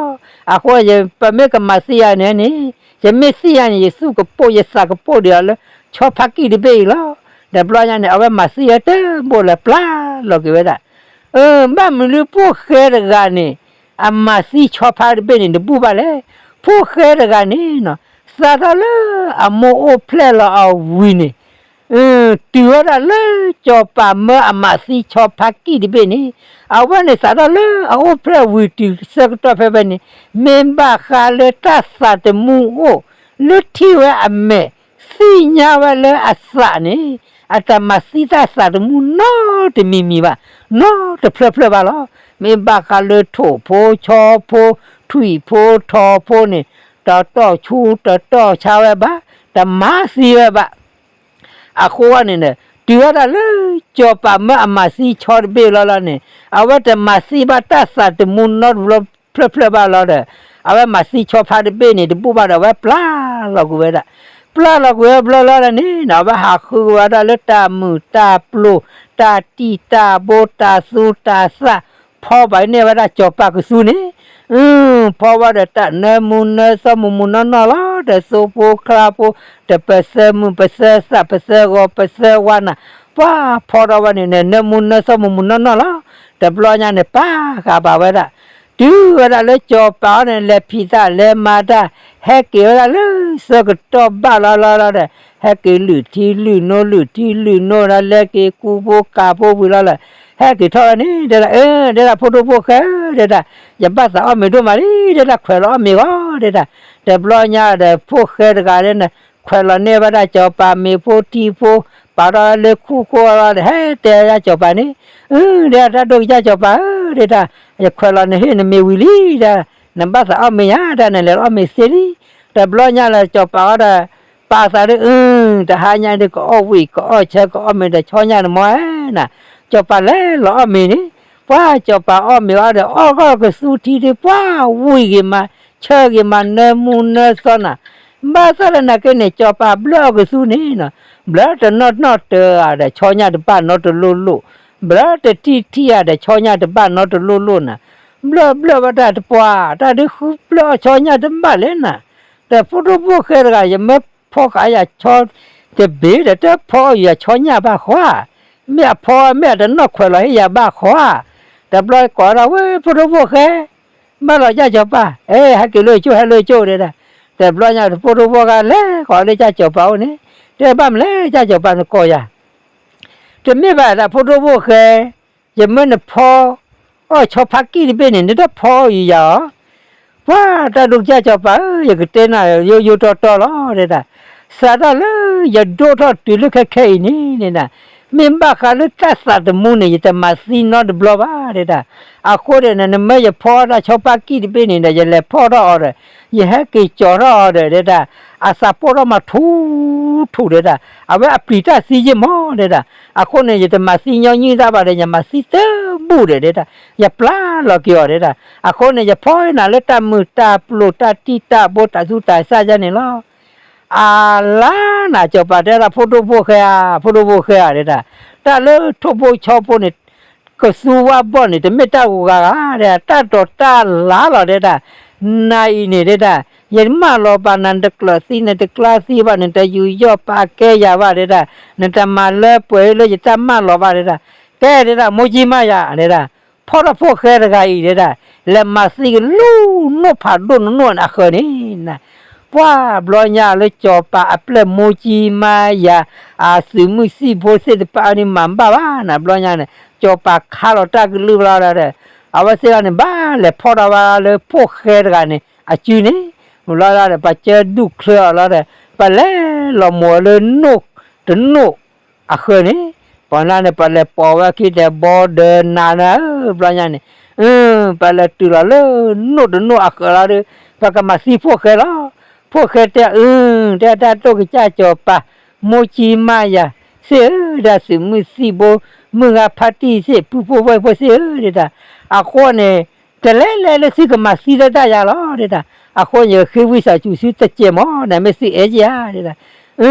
အဃိ ပမ့ၢ်ကမၤသံယၤန့ၣ်န့ၣ် ယမ့ၢ်သံယၤန့ၣ် ယသူၣ်ကပိာ်ယသးကပိာ်ဒံးအီၤလၢ ဆီဖါကံၢ်တဘ့ၣ်အံၤလီၤ, တဘျီညါန့ၣ် အဝဲမၤသံဝဲတဘိလၢပျၢ်လီၤက့ၤဝဲဒၣ်, ဘၣ်မနုၤလၢဖိၣ်ဃဲတဂၤန့ၣ် အမၤသံဆီဖါတဘ့ၣ်န့ၣ် တဘူၣ်ဘၣ်လဲၣ်, ဖိၣ်ဃဲတဂၤန့ၣ် စးထီၣ်လၢအမိၢ်အိၣ်ဖျဲၣ်လီၤအီၤဝံၤန့ၣ် တုၤဝဲဒၣ်လၢစီၤပၤမၢအမၤသံဆီဖါကံၢ်တဘ့ၣ်န့ၣ်, အဝဲန့ၣ်စးထီၣ်လၢအအိၣ်ဖျဲၣ်ဝံၤတုၤဆၢကတီၢ်ဖဲဖဲန့ၣ်, မ့ၢ်ဘၣ်ဃးလၢတၢ်သးသမူအိၣ်လၢထံၣ်ဝဲအမဲာ်, သ့ၣ်ညါဝဲလၢအသးန့ၣ်, အတမၤသံတၢ်သးသမူနီတမံၤမံၤဘၣ်, နီတဖျၢၣ်ဖျၢၣ်ဘၣ်လီၤ. မ့ၢ်ဘၣ်ဃးလၢထိၣ်ဖိဆီဖိ ထွံၣ်ဖိထိၣ်ဖိန့ၣ်, တတီၢ်ဆူတတီၢ်ဆါဝဲဘၣ်, တမၤသံဝဲဘၣ် အဃိန့ၣ် တုၤဝဲဒၣ်လၢစီၤပၤမၢအမၤသံဆီတဘ့ၣ်လီၤလီၤန့ၣ်, အဝဲတမၤသံဘၣ်တၢ်သးသမူနီတဘျီဖျၢၣ်ဖျၢၣ်ဘၣ်လီၤဒီး, အဝဲမၤသံဆီဖါတဘ့ၣ်န့ၣ် တဘူၣ်ဘၣ်ဒီး အဝဲပျၢ်လီၤကွံာ်ဝဲဒၣ်, ပျၢ်လီၤကွံာ်ဝဲဘျီလီၤန့ၣ် အဝဲဟးဃုဝဲဒၣ်လၢတၢ်မုာ်တၢ်ပျိၤ တၢ်တံၢ်တၢ်ဘိ တၢ်သူတၢ်သၣ်, ဖီဘၣ်န့ၢ်ဝဲဒၣ်စီၤပၤကသူန့ၣ် ဖီဝဲဒီးတၢ်နၢမူနၢသီမုၢ်မုၢ်နီၢ်နီၢ်လီၤ, ဒီးသိဖိချါဖိ, ဒီးပသၢမုၢ်ပသၢသၣ်ပသၢဂီၤပသၢဝါနၤ, ပှၤဖီထီၣ်ဝဲန့ၣ်န့ၣ် နၢမူနၢသီမုၢ်မုၢ်နီၢ်နီၢ်လီၤ. တဘျီညါန့ၣ် ပာ်ဃာ်ဘၣ်ဝဲဒၣ်, တုၤဝဲဒၣ်လၢစီၤပၤအီၤန့ၣ် လဲၤဖံးတၢ်လဲၤမၤတၢ်, ဟဲက့ၤဝဲဒၣ်လၢဆၢကတီၢ်ဘၣ်လီၤလီၤလီၤဒီး, ဟဲက့ၤလုၢ်ထံလုၢ်နိလုၢ်ထံလုၢ်နိဒီး လဲၤက့ၤကူဖိကၤဖိဝံၤလီၤလီၤ, ဟဲက့ၤထီၣ်ဝဲန့ၣ် တဲဒၣ်, တဲဒၣ်ဖိဒိၣ်ဖိၣ်ဃဲဧၢ, တဲဒၣ်, ယဘၣ်သးအီၣ်မ့ၤဒိၣ်မးလံ, တဲဒၣ်ခွဲးလီၤအီၣ်မ့ၤဂီၤ, တဲဒၣ်, တဘျီညါဒီးဖိၣ်ဃဲတဂၤန့ၣ် ခွဲးလီၤန့ၢ်ဝဲဒၣ်စီၤပၤမ့ၤဖိထံဖိ, ပာ်ထီၣ်လၢခူၣ်ခိၣ်လီၤဒီး ဟဲတဲဒၣ်စီၤပၤန့ၣ်, တဲဒၣ်တၢ်ဒိၣ်ကစၢ်စီၤပၤဧၢ, တဲဒၣ်, ယခွဲးလီၤနဟ့ၣ်နမ့ၤဝံၤလံ, တဲဒၣ်, နဘၣ်သးအီၣ်မ့ၤယၤ, တဲဒၣ်, နလဲၤလီၤအီၣ်မ့ၤသ့လံ. တဘျီညါလၢစီၤပၤအီၤဒီး ပာ်သးဒ်အံၤ, တဟါညါဒ်ကအီၣ်ဝံၤ ကအီၣ်ဆၢ ကအီၣ်မ့ၤဒီးဆီညၣ်တမီၤဧါ, စီၤပၤလဲၤလီၤအီၣ်မ့ၤန့ၣ်, ပှၤစီၤပၤအီၣ်မ့ၤအီၤဒီး အီၣ်ဂီၢ်ကသူထံဒ်ပှၤဝံၤဂ့ၤမး ဆၢဂ့ၤမး နၢမူနၢသီနၤ, ဘၣ်ဆၣ်ဒီးနာ်က့န့ၣ် စီၤပၤဘျၢအီၣ်ကသူန့ၣ်, ဘျၢတနီၣ်နီၣ်တၢဧါဒီးဆီညၣ်တဘၣ်နီတလိၣ်လိၣ်, ဘျၢတထံၣ်ထံၣ်ဧါဒီးဆီညၣ်တဘၣ်နီတလိၣ်လိၣ်နၤ, ဘျၢဘျၢဝဲဒၣ်တပှၤ တၢ်ဒ်ဃုဘျၢအီၣ်ဆီညၣ်တဘၣ်လဲၣ်နၤ, ဒီးဖိဒိၣ်ဖိၣ်ဃဲတဂၤ ယမၢဖီဃာ်ယၤဆီတဘ့ၣ်ဒီး တဖီအီၣ်ယၤဆီညၣ်ဘၣ်ဃီဧါ, မ့ၢ်အဖီမ့ၢ်အတနီၣ်ခွဲးလီၤဟ့ၣ်ယၤဘၣ်ဃီဧါ, တဘျီကိးဒၣ်ဝဲ ဖိဒိၣ်ဖိၣ်ဃဲ ဘၣ်လီၤကစၢ်စီၤပၤ, အဲ ဟဲက့ၤလၢကၠိ ဟဲလၢကၠိ တဲဒၣ်, တဘျီညါဖိဒိၣ်ဖိၣ်ဃဲလဲၤဃီၤလၢကစၢ်စီၤပၤအိၣ်န့ၣ်, တဲဘၣ်မနုၤလဲၣ် ကစၢ်စီၤပၤနကိးယၤ တမ့ၢ်ဘၣ်ဒၣ်ဖိဒိၣ်ဖိၣ်ဃဲ, ယမၢနဖီအီၣ်ဆီဖါကံၢ်တဘ့ၣ်န့ၣ် နတဖီအီၣ်ယၤဧါ, ပှၤတၢ်ဒိၣ်ကစၢ်စီၤပၤဧၢ, ယကတဲနၤယိယိတီတီလီၤ တဲဒၣ်, စးထီၣ်လၢယဒိၣ်ထီၣ်တုၤလၢခဲခဲအံၤန့ၣ် တဲဒၣ်, မ့ၢ်ဘၣ်ဃးလၢတၢ်သးသမူန့ၣ် ယတမၤသံနီတဘျီဘၣ် တဲဒၣ်, အဃိန့ၣ် နမၢယဖီတၢ်ဆီဖါကံၢ်တဘ့ၣ်န့ၣ်ဒီး ယလဲၤဖီထီၣ်အီၤဒီး ယဟဲက့ၤကၠီၤထီၣ်အီၤဒီး တဲဒၣ်, အသးပိၢ်ထီၣ်မးထူထူ တဲဒၣ်, အဝဲအပျံၤတၢ်သံယ့ၢ်မး တဲဒၣ်, အဃိန့ၣ် ယတမၤသံညီနုၢ်တၢ်ဘၣ်ဒီး ယမၤသံတဘူၣ်ဒီး တဲဒၣ်, ယပျၢ်လီၤက့ၤအီၤ တဲဒၣ်, အဃိန့ၣ် ယဖီနၤလၢတၢ်မုာ်တၢ်ပျိၤ တၢ်တံၢ်တၢ်ဘိ တၢ်သူတၢ်သၣ်ယါန့ၣ်လီၤ. အလါနၤ စီၤပၤတဲဒၣ် ဖိဒိၣ်ဖိၣ်ဃဲဧါ, ဖိဒိၣ်ဖိၣ်ဃဲဧါ တဲဒၣ်, တၢ်လၢထိၣ်ဖိဆီဖိန့ၣ် ကသူဝါဘီၣ်န့ၣ် တမ့ၢ်တၢ်ဂီၤဂၤဧါ, တဲဒၣ်, တၢ်တီၤတၢ်လါလီၤ တဲဒၣ်, နၤအံၤန့ၣ် တဲဒၣ်, ယမၢလီၤပာ်နၤ နတကျၢၤသံ နတကျါသံဘၣ် နတယူးယီၣ်ပာ်ကဲယၤဘၣ် တဲဒၣ်, နတမၤလၢပှဲၤလၢယတၢ်မၢလီၤဘၣ် တဲဒၣ်, ကဲ တဲဒၣ် မိၢ်ကံမါယၤ တဲဒၣ်, ဖီၣ်ထီၣ်ဖိၣ်ဃဲတဂၤအံၤ တဲဒၣ်, လဲၤမၤသံက့ၤလၢနိၣ်ဖးဒိၣ်နနိၣ်အဃၢၤန့ၣ် ပှၢ်ဘျီညါလၢကၠီၤပၤအပျဲၢ်မိၢ်ကံမါယၤ အသုးမုၢ်သံၣ်ဖိသ့ၣ်တဖၣ်န့ၣ် မၤဘၣ်ဘၣ်နၤ ဘျီညါန့ၣ် ကၠီၤပၤခါလီၤတၢ်ကလုၢ်လီၤဒီး အဝဲသ့ၣ်လီၤန့ၣ် ဘၣ်လဲၤဖီၣ်ထီၣ်ဝဲလၢဖိၣ်ဃဲတဂၤန့ၣ် အစုန့ၣ်, မ့ၢ်လီၤဒီး ပှၤကၢဒူၣ်ချၢအီၤလီၤဒီး ပလဲၤလီၤမိၢ်လၢနိၣ်တနိၣ်အဃၢၤန့ၣ်, ပှၤန့ၣ် ပလဲၤပိာ်ဝဲခံတဲဘီဒၢနၤန့ၣ် ဘျီညါန့ၣ်, ပလဲၤတုၤလီၤလၢနိၣ်တနိၣ်အဃၢၤလီၤဒီး ပကမၤသံဖိၣ်ဃဲလီၤ. ဖိၣ်ဃဲတဲအု တဲတၢ်တိၢ်ကစၢ်ကၠီၤပၤ မိၢ်ကံမါယၤသ့ၣ်ဧၢ, ဒၣ်သုးမုၢ်သံၣ်ဘိ မုၢ်ဂၤဖါတံၢ်သ့ၣ် ပုၢ်ဖိဝဲၢ်ဖိသ့ၣ်ဧၢ တဲဒၣ်, အဃိန့ၣ် တလဲၤလဲၤလၢသုကမၤသံတၢ်ယၤလီၤ တဲဒၣ်, အဃိန့ၣ် ယဃ့ဝံသးစူၤသုတစဲးမး နမ့ၢ်သုအဲၣ်ယၤ တဲဒၣ်, အု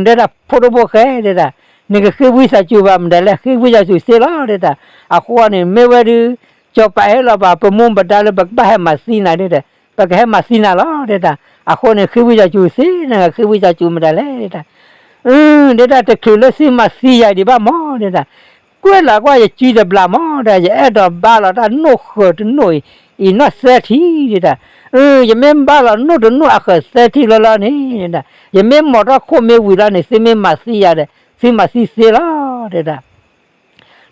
တဲဒၣ် ဖိဒိၣ်ဖိၣ်ဃဲ တဲဒၣ်, နကဃ့ဝံသးစူၤဘၣ်မတၤလဲၣ် ဃ့ဝံသးစူၤသ့လီၤ တဲဒၣ်, အဃိန့ၣ် မ့ၢ်ဝဲဒုး ကၠီၤပၤဟဲလီၤပာ် ပမူပဒါလၢပကဘၣ်ဟဲမၤသံနၤ တဲဒၣ်, ပကဟဲမၤသံနၤလီၤ တဲဒၣ်, အဃိန့ၣ် ဃ့ဝံသးစူၤသ့ နကဃ့ဝံသးစူၤမတၤလဲၣ် တဲဒၣ် အု တဲဒၣ် တချုးလၢသုမၤသံယၤဒံးဘၣ်မး တဲဒၣ်, ကွဲးလီၤကွၢ်ယစုတဘျီမး တဲဒၣ်, ယအဲၣ်ဒိးဘါလီၤတၢ်နိၣ်ဃၢၤတနိၣ်အံၤ အံၤနီၢ်သၢထံ တဲဒၣ်, အု ယမ့ၢ်ဘါလီၤနိၣ်တနိၣ်အဃၢၤသၢထံလီၤလီၤန့ၣ် တဲဒၣ်, ယမ့ၢ်မိာ်ထီၣ်ခိၣ်မ့ၢ်ဝံၤလီၤန့ၣ် သုမ့ၢ်မၤသံယၤဒီး သုမၤသံသ့လီၤ တဲဒၣ်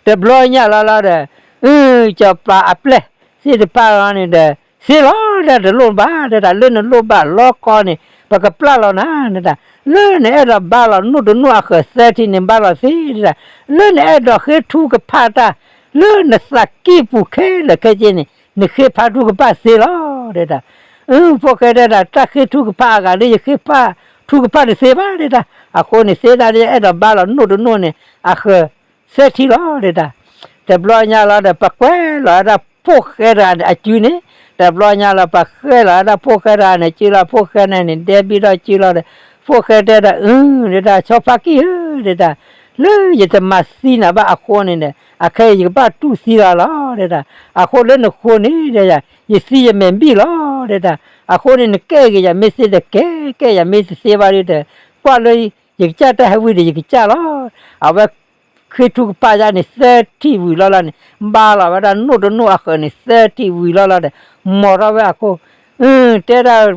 တဘျီညါလီၤလီၤဒီး အု ကၠီၤပၤအပျဲၢ်သ့ၣ်တဖၣ်လီၤန့ၣ်ဒီး သ့လီၤ တဲဒၣ် တလိၣ်ဘၣ် တဲဒၣ် လၢနလိၣ်ဘၣ်လီၤကီန့ၣ် ပကပျၢ်လီၤနၤ တဲဒၣ်, လၢနအဲၣ်ဒိးဘါလီၤနိၣ်တနိၣ်အဃၢၤသၢထံန့ၣ် ဘါလီၤသ့ တဲဒၣ်, လၢနအဲၣ်ဒိးဃ့ထုကဖၣ်တၢ် လၢနသးကံၢ်ပူၤခဲလၢာ်ခဲဆ့န့ၣ် နဃ့ဖးထုကဖၣ်သ့လီၤ တဲဒၣ်, အု ဖိၣ်ဃဲတဲဒၣ် တၢ်ဃ့ထုကဖၣ်အဂၤဒီး ယဃ့ဖးထုကဖၣ်တသ့ဘၣ် တဲဒၣ်, အဃိန့ၣ် သ့ဒၣ်ဒီး ယအဲၣ်ဒိးဘါလီၤနိၣ်တနိၣ်န့ၣ် အဃၢၤ သၢထံလီၤ တဲဒၣ်, တဘျီညါလီၤဒီး ပကွဲးလီၤဝဲဒၣ်ဖိၣ်ဃဲတဂၤန့ၣ် အစုန့ၣ်, တဘျီညါလီၤ ပဃဲလီၤဝဲဒၣ်ဖိၣ်ဃဲတဂၤန့ၣ် စုလီၤ ဖိၣ်ဃဲန့ၣ်န့ၣ် ဒဲဘံၣ်ထီၣ်စုလီၤဒီး ဖိၣ်ဃဲတဲဒၣ် အု တဲဒၣ် ဆီဖါကံၢ်ဧၢ တဲဒၣ်, လၢယတမၤသံနၤဘၣ်အဃိန့ၣ်ဒီး အခဲအံၤယကဘၣ်တူၢ်သံလီၤလီၤ တဲဒၣ်, အဃိလၢနဃိန့ၣ်ဒီး ယသံယမဲာ်ဘံၣ်လီၤ တဲဒၣ်, အဃိန့ၣ် နကဲက့ၤယၤမ့ၢ်သ့ဒီးကဲ, ကဲယၤမ့ၢ်တသ့ဘၣ်ဒီး ကွၢ်လၢယကစၢ်တၢ်ဟဲဝံၤဒီး ယကစၢ်လီၤ. အဝဲဃ့ထုကဖၣ်ယါန့ၣ် သၢထံၣ်ဝံၤလီၤလီၤန့ၣ် ဘါလီၤဝဲဒၣ်နိၣ်တနိၣ်အဃၢၤန့ၣ် သၢထံၣ်ဝံၤလီၤလီၤဒီး မိာ်ထီၣ်ဝဲအခိၣ်, တဲဒၣ်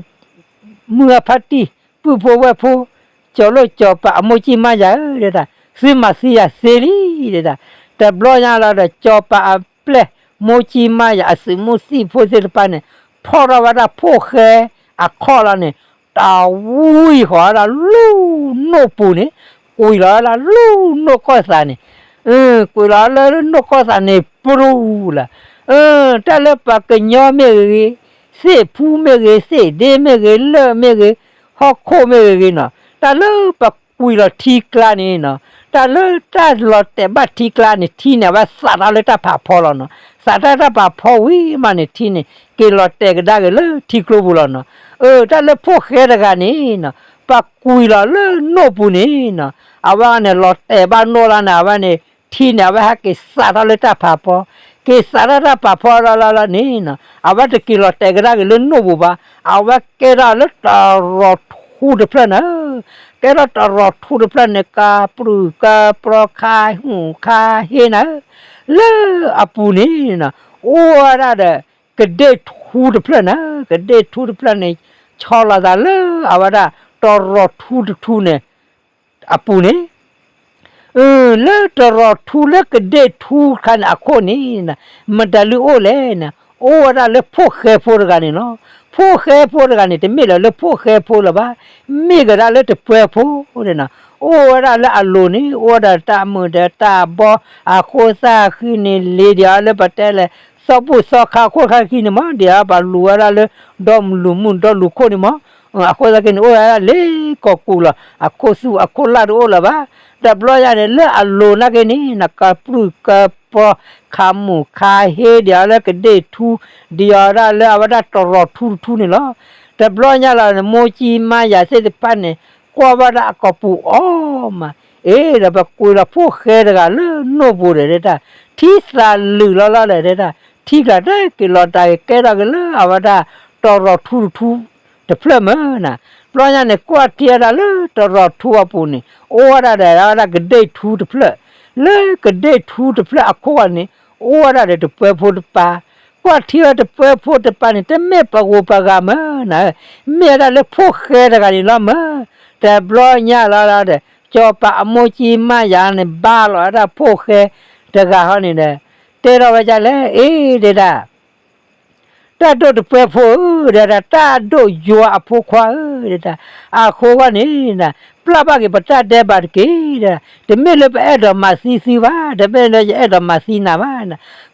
မုၢ်အဖါတံၢ် ပုၢ်ဖိဝဲၢ်ဖိ ကၠီၤလိၣ်ကၠီၤပၤ အမိၢ်ကံၢ်မါယၤဧၢ တဲဒၣ်, သုမၤသံယၤသ့လံ တဲဒၣ်. တဘျီညါလီၤဒီး ကၠီၤပၤအပျဲၢ် မိၢ်ကံၢ်မါယၤ အသုးမုၢ်သံၣ်ဖိသ့ၣ်တဖၣ်န့ၣ် ဖီၣ်ထီၣ်ဝဲဒၣ်ဖိၣ်ဃဲအခီၣ်လီၤန့ၣ် တၢ်ဝံဃီၤဝဲဒၣ်လၢနိၣ်ပူၤန့ၣ်, ကွံာ်လီၤဝဲဒၣ်လၢနိၣ်ကီၢ်သးန့ၣ်, ကွံာ်လီၤလၢနိၣ်ကီၢ်သးန့ၣ် ပရူၤလၢ, တၢ်လၢပှၤကညီမ့ၢ်ဂ့ၤ, သ့ၣ်ဖူမ့ၢ်ဂ့ၤ, သ့ၣ်ဒ့မ့ၢ်ဂ့ၤ, လၢၢ်မ့ၢ်ဂ့ၤ, ဟီၣ်ခိၣ်မ့ၢ်ဂ့ၤဂ့ၤနီၤ, တၢ်လၢပကွံာ်လီၤထံကျါန့ၣ်နီၤ, တၢ်လၢတၢ်လီၤတဲာ်ဘၣ်ထံကျါန့ၣ် ထံန့ၣ် အဝဲသးထီၣ်လၢတၢ်ဖးဖီလီၤနီၤ, သးထီၣ်တၢ်ဖးဖီဝံၤမးန့ၣ် ထံန့ၣ် က့ၤလီၤတဲာ်ကဒါက့ၤလၢထံကျိပူၤလီၤနီၤ. အၢ တၢ်လၢဖိၣ်ဃဲတဂၤန့ၣ်နီၤ ပှၤကွံာ်လီၤလၢနိၣ်ပူၤန့ၣ်နီၤ, အဝဲန့ၣ် လီၤတဲာ်ဘၣ်နိၣ်လီၤန့ၣ် အဝဲန့ၣ် ထံန့ၣ် အဝဲဟဲက့ၤသးထီၣ်လၢတၢ်ဖးဖီ, က့ၤသးထီၣ်တၢ်ဖးဖီလီၤလီၤလီၤန့ၣ်နီၤ, အဝဲတက့ၤလီၤတဲာ်ကဒါက့ၤလၢနိၣ်ပူၤဘၣ်, အဝဲကဲထီၣ်လၢတရီၤထူတဖျၢၣ်န့ၣ်, ကဲထီၣ်တရီၤထူတဖျၢၣ်န့ၣ် ကပြုၢ်ကပြီခါဟူၣ်ခါဟ့န့ၣ်, လၢအပူၤန့ၣ်နီၤ အိၣ်ဝဲဒၣ်ဒီး ကဒ့ၣ်ထူတဖျၢၣ်န့ၣ်, ကဒ့ၣ်ထူတဖျၢၣ်န့ၣ် ဆီလီၤသးလၢအဝဲဒၣ် တရီၤထူတထူန့ၣ် အပူၤန့ၣ်, လၢတရီၤထူလၢကဒ့ၣ်ထူတခါန့ၣ်အခိၣ်န့ၣ်, မတၤလုၢ်အိၣ်လဲၣ်န့ၣ်, အိၣ်ဝဲဒၣ်လၢဖိၣ်ဃဲဖိတဂၤန့ၣ်လီၤ. ဖိၣ်ဃဲဖိတဂၤန့ၣ် တမ့ၢ်လၢၤလၢဖိၣ်ဃဲဖိလၢၤဘၣ်, မ့ၢ်ကဒါလၢတပှဲၤဖိန့ၣ်နီၤ, အိၣ်ဝဲဒၣ်လၢအလိၤန့ၣ် အိၣ်ဝဲဒၣ်တၢ်မုာ်ဒီးတၢ်ဘီ အဃိသတးဃံန့ၣ် လ့ၤဒံးအီၤလၢပတဲလဲၣ် သီဘူၣ်သီခါခိၣ်တခါဃံန့ၣ်မး ဒံးအီၤ ပှၤလူၤဝဲဒၣ်လၢ ဒီမုၢ်လူၤမုၢ်ဒီလူၤခိၣ်န့ၣ်မး, အဃိသတးက့န့ၣ် အိၣ်ဝဲဒၣ်လၢကိးကူာ်လီၤ, အခိၣ်သူၣ်အခိၣ်လၢ်တအိၣ်လၢၤဘၣ်. တဘျီညါန့ၣ် လၢအလိၤနာ်က့န့ၣ် ကပြုၢ်ကပြီ ခးမုၢ်ခါဟ့ ဒံးအီၤလၢကဒ့ၣ်ထူ ဒံးအီၤဒၣ်လၢအဝဲဒၣ်တရီၤထူတထူန့ၣ်လီၤ. တဘျီညါလီၤန့ၣ် မိၢ်ကံမါယၤသ့ၣ်တဖၣ်န့ၣ် ကွၢ်ဝဲဒၣ်အကိာ်ပူၤအီၤမး, အ့ ဒီးပကွံာ်လီၤဖိၣ်ဃဲတဂၤလၢနိၣ်ပူၤဒီး တဲဒၣ်, ထံသးလုာ်လီၤလီၤဒီး တဲဒၣ်, ထံကျါတက့ၤလီၤတၢ်က့ၤကဲထီၣ်က့ၤလၢအဝဲဒၣ်တရီၤထူတထူ တဖျၢၣ်မၢ်နၤ, ဘျီညါန့ၣ် ကွၢ်ထံဝဲဒၣ်လၢတရီၤထူအပူၤန့ၣ် အိၣ်ဝဲဒၣ်ဒီး ဝဲဒၣ်ကဒ့ၣ်ထူတဖျၢၣ်, လၢကဒ့ၣ်ထူတဖျၢၣ်အခိၣ်ဂီၢ်န့ၣ် အိၣ်ဝဲဒၣ်ဒီးတပၢၤဖိတပၢ်, ကွၢ်ထံဝဲတပၢၤဖိတပၢ်န့ၣ် တမ့ၢ်ပှၤဂုၤပှၤဂၤမၢ်နၤဧၢ, မ့ၢ်ဝဲဒၣ်လၢဖိၣ်ဃဲတဂၤန့ၣ်လီၤမၢ်, တဘျီညါလီၤဒီး စီၤပၤအမိၢ်ကၠံမါယၤန့ၣ် ဘါလီၤဝဲဒၣ်ဖိၣ်ဃဲတဂၤဟီန့ၣ်ဒီး တဲထီၣ်ဝဲဒ်လဲၣ်, အ့ ဒဲဒၣ် တၢ်ဒိၣ်တပၢၤဖိဧၢ, ဒဲဒၣ် တၢ်ဒိၣ်ယွၤအဖိခွါဧၢ, ဒဲဒၣ် အဃိဂီၢ်န့ၣ် ပျၢ်ဘၣ်က့ၤပတၢ်ဒဲးဘးတက့ၢ်, ဒဲဒၣ် တမ့ၢ်လၢပအဲၣ်ဒိးမၤသံသုဘၣ်, တမ့ၢ်လၢယအဲၣ်ဒိးမၤသံနၤဘၣ်,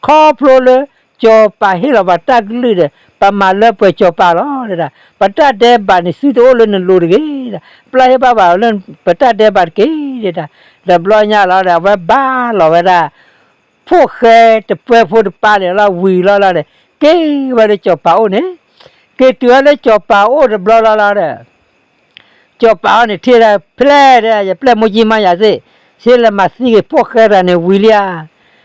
ခီဖျိလၢ စီၤပၤဟ့ၣ်လီၤပှၤတၢ်ကလုၢ်ဒီး ပမၤလၢပှဲၤစီၤပၤလီၤ, ဒဲဒၣ် ပတၢ်ဒဲးဘးန့ၣ် သုတအိၣ်လၢနလိၤတဂ့ၤ, ဒဲဒၣ် ပျၢ်ဟ့ၣ်ဘၣ်ဘၣ်လၢပတၢ်ဒဲးဘးတက့ၢ်, ဒဲဒၣ် တဘျီညါလီၤဒီး အဝဲဘါလီၤဝဲဒၣ် ဖိၣ်ဃဲတပၢၤဖိတပၢ်န့ၣ်လီၤ ဝံၤလီၤလီၤဒီး က့ၤဝဲလၢစီၤပၤအိၣ်န့ၣ်, က့ၤတုၤဝဲလၢစီၤပၤအိၣ်တဘျီလီၤလီၤဒီး စီၤပၤအိၣ်န့ၣ်ထံၣ်ဒၣ် ဖျဲၣ်ဒဲဒၣ် ယပျဲၢ်မိၢ်ကၠံမါယၤသ့ၣ်, ဆ့လဲၤမၤသံက့ၤဖိၣ်ဃဲတဂၤန့ၣ်ဝံၤလံ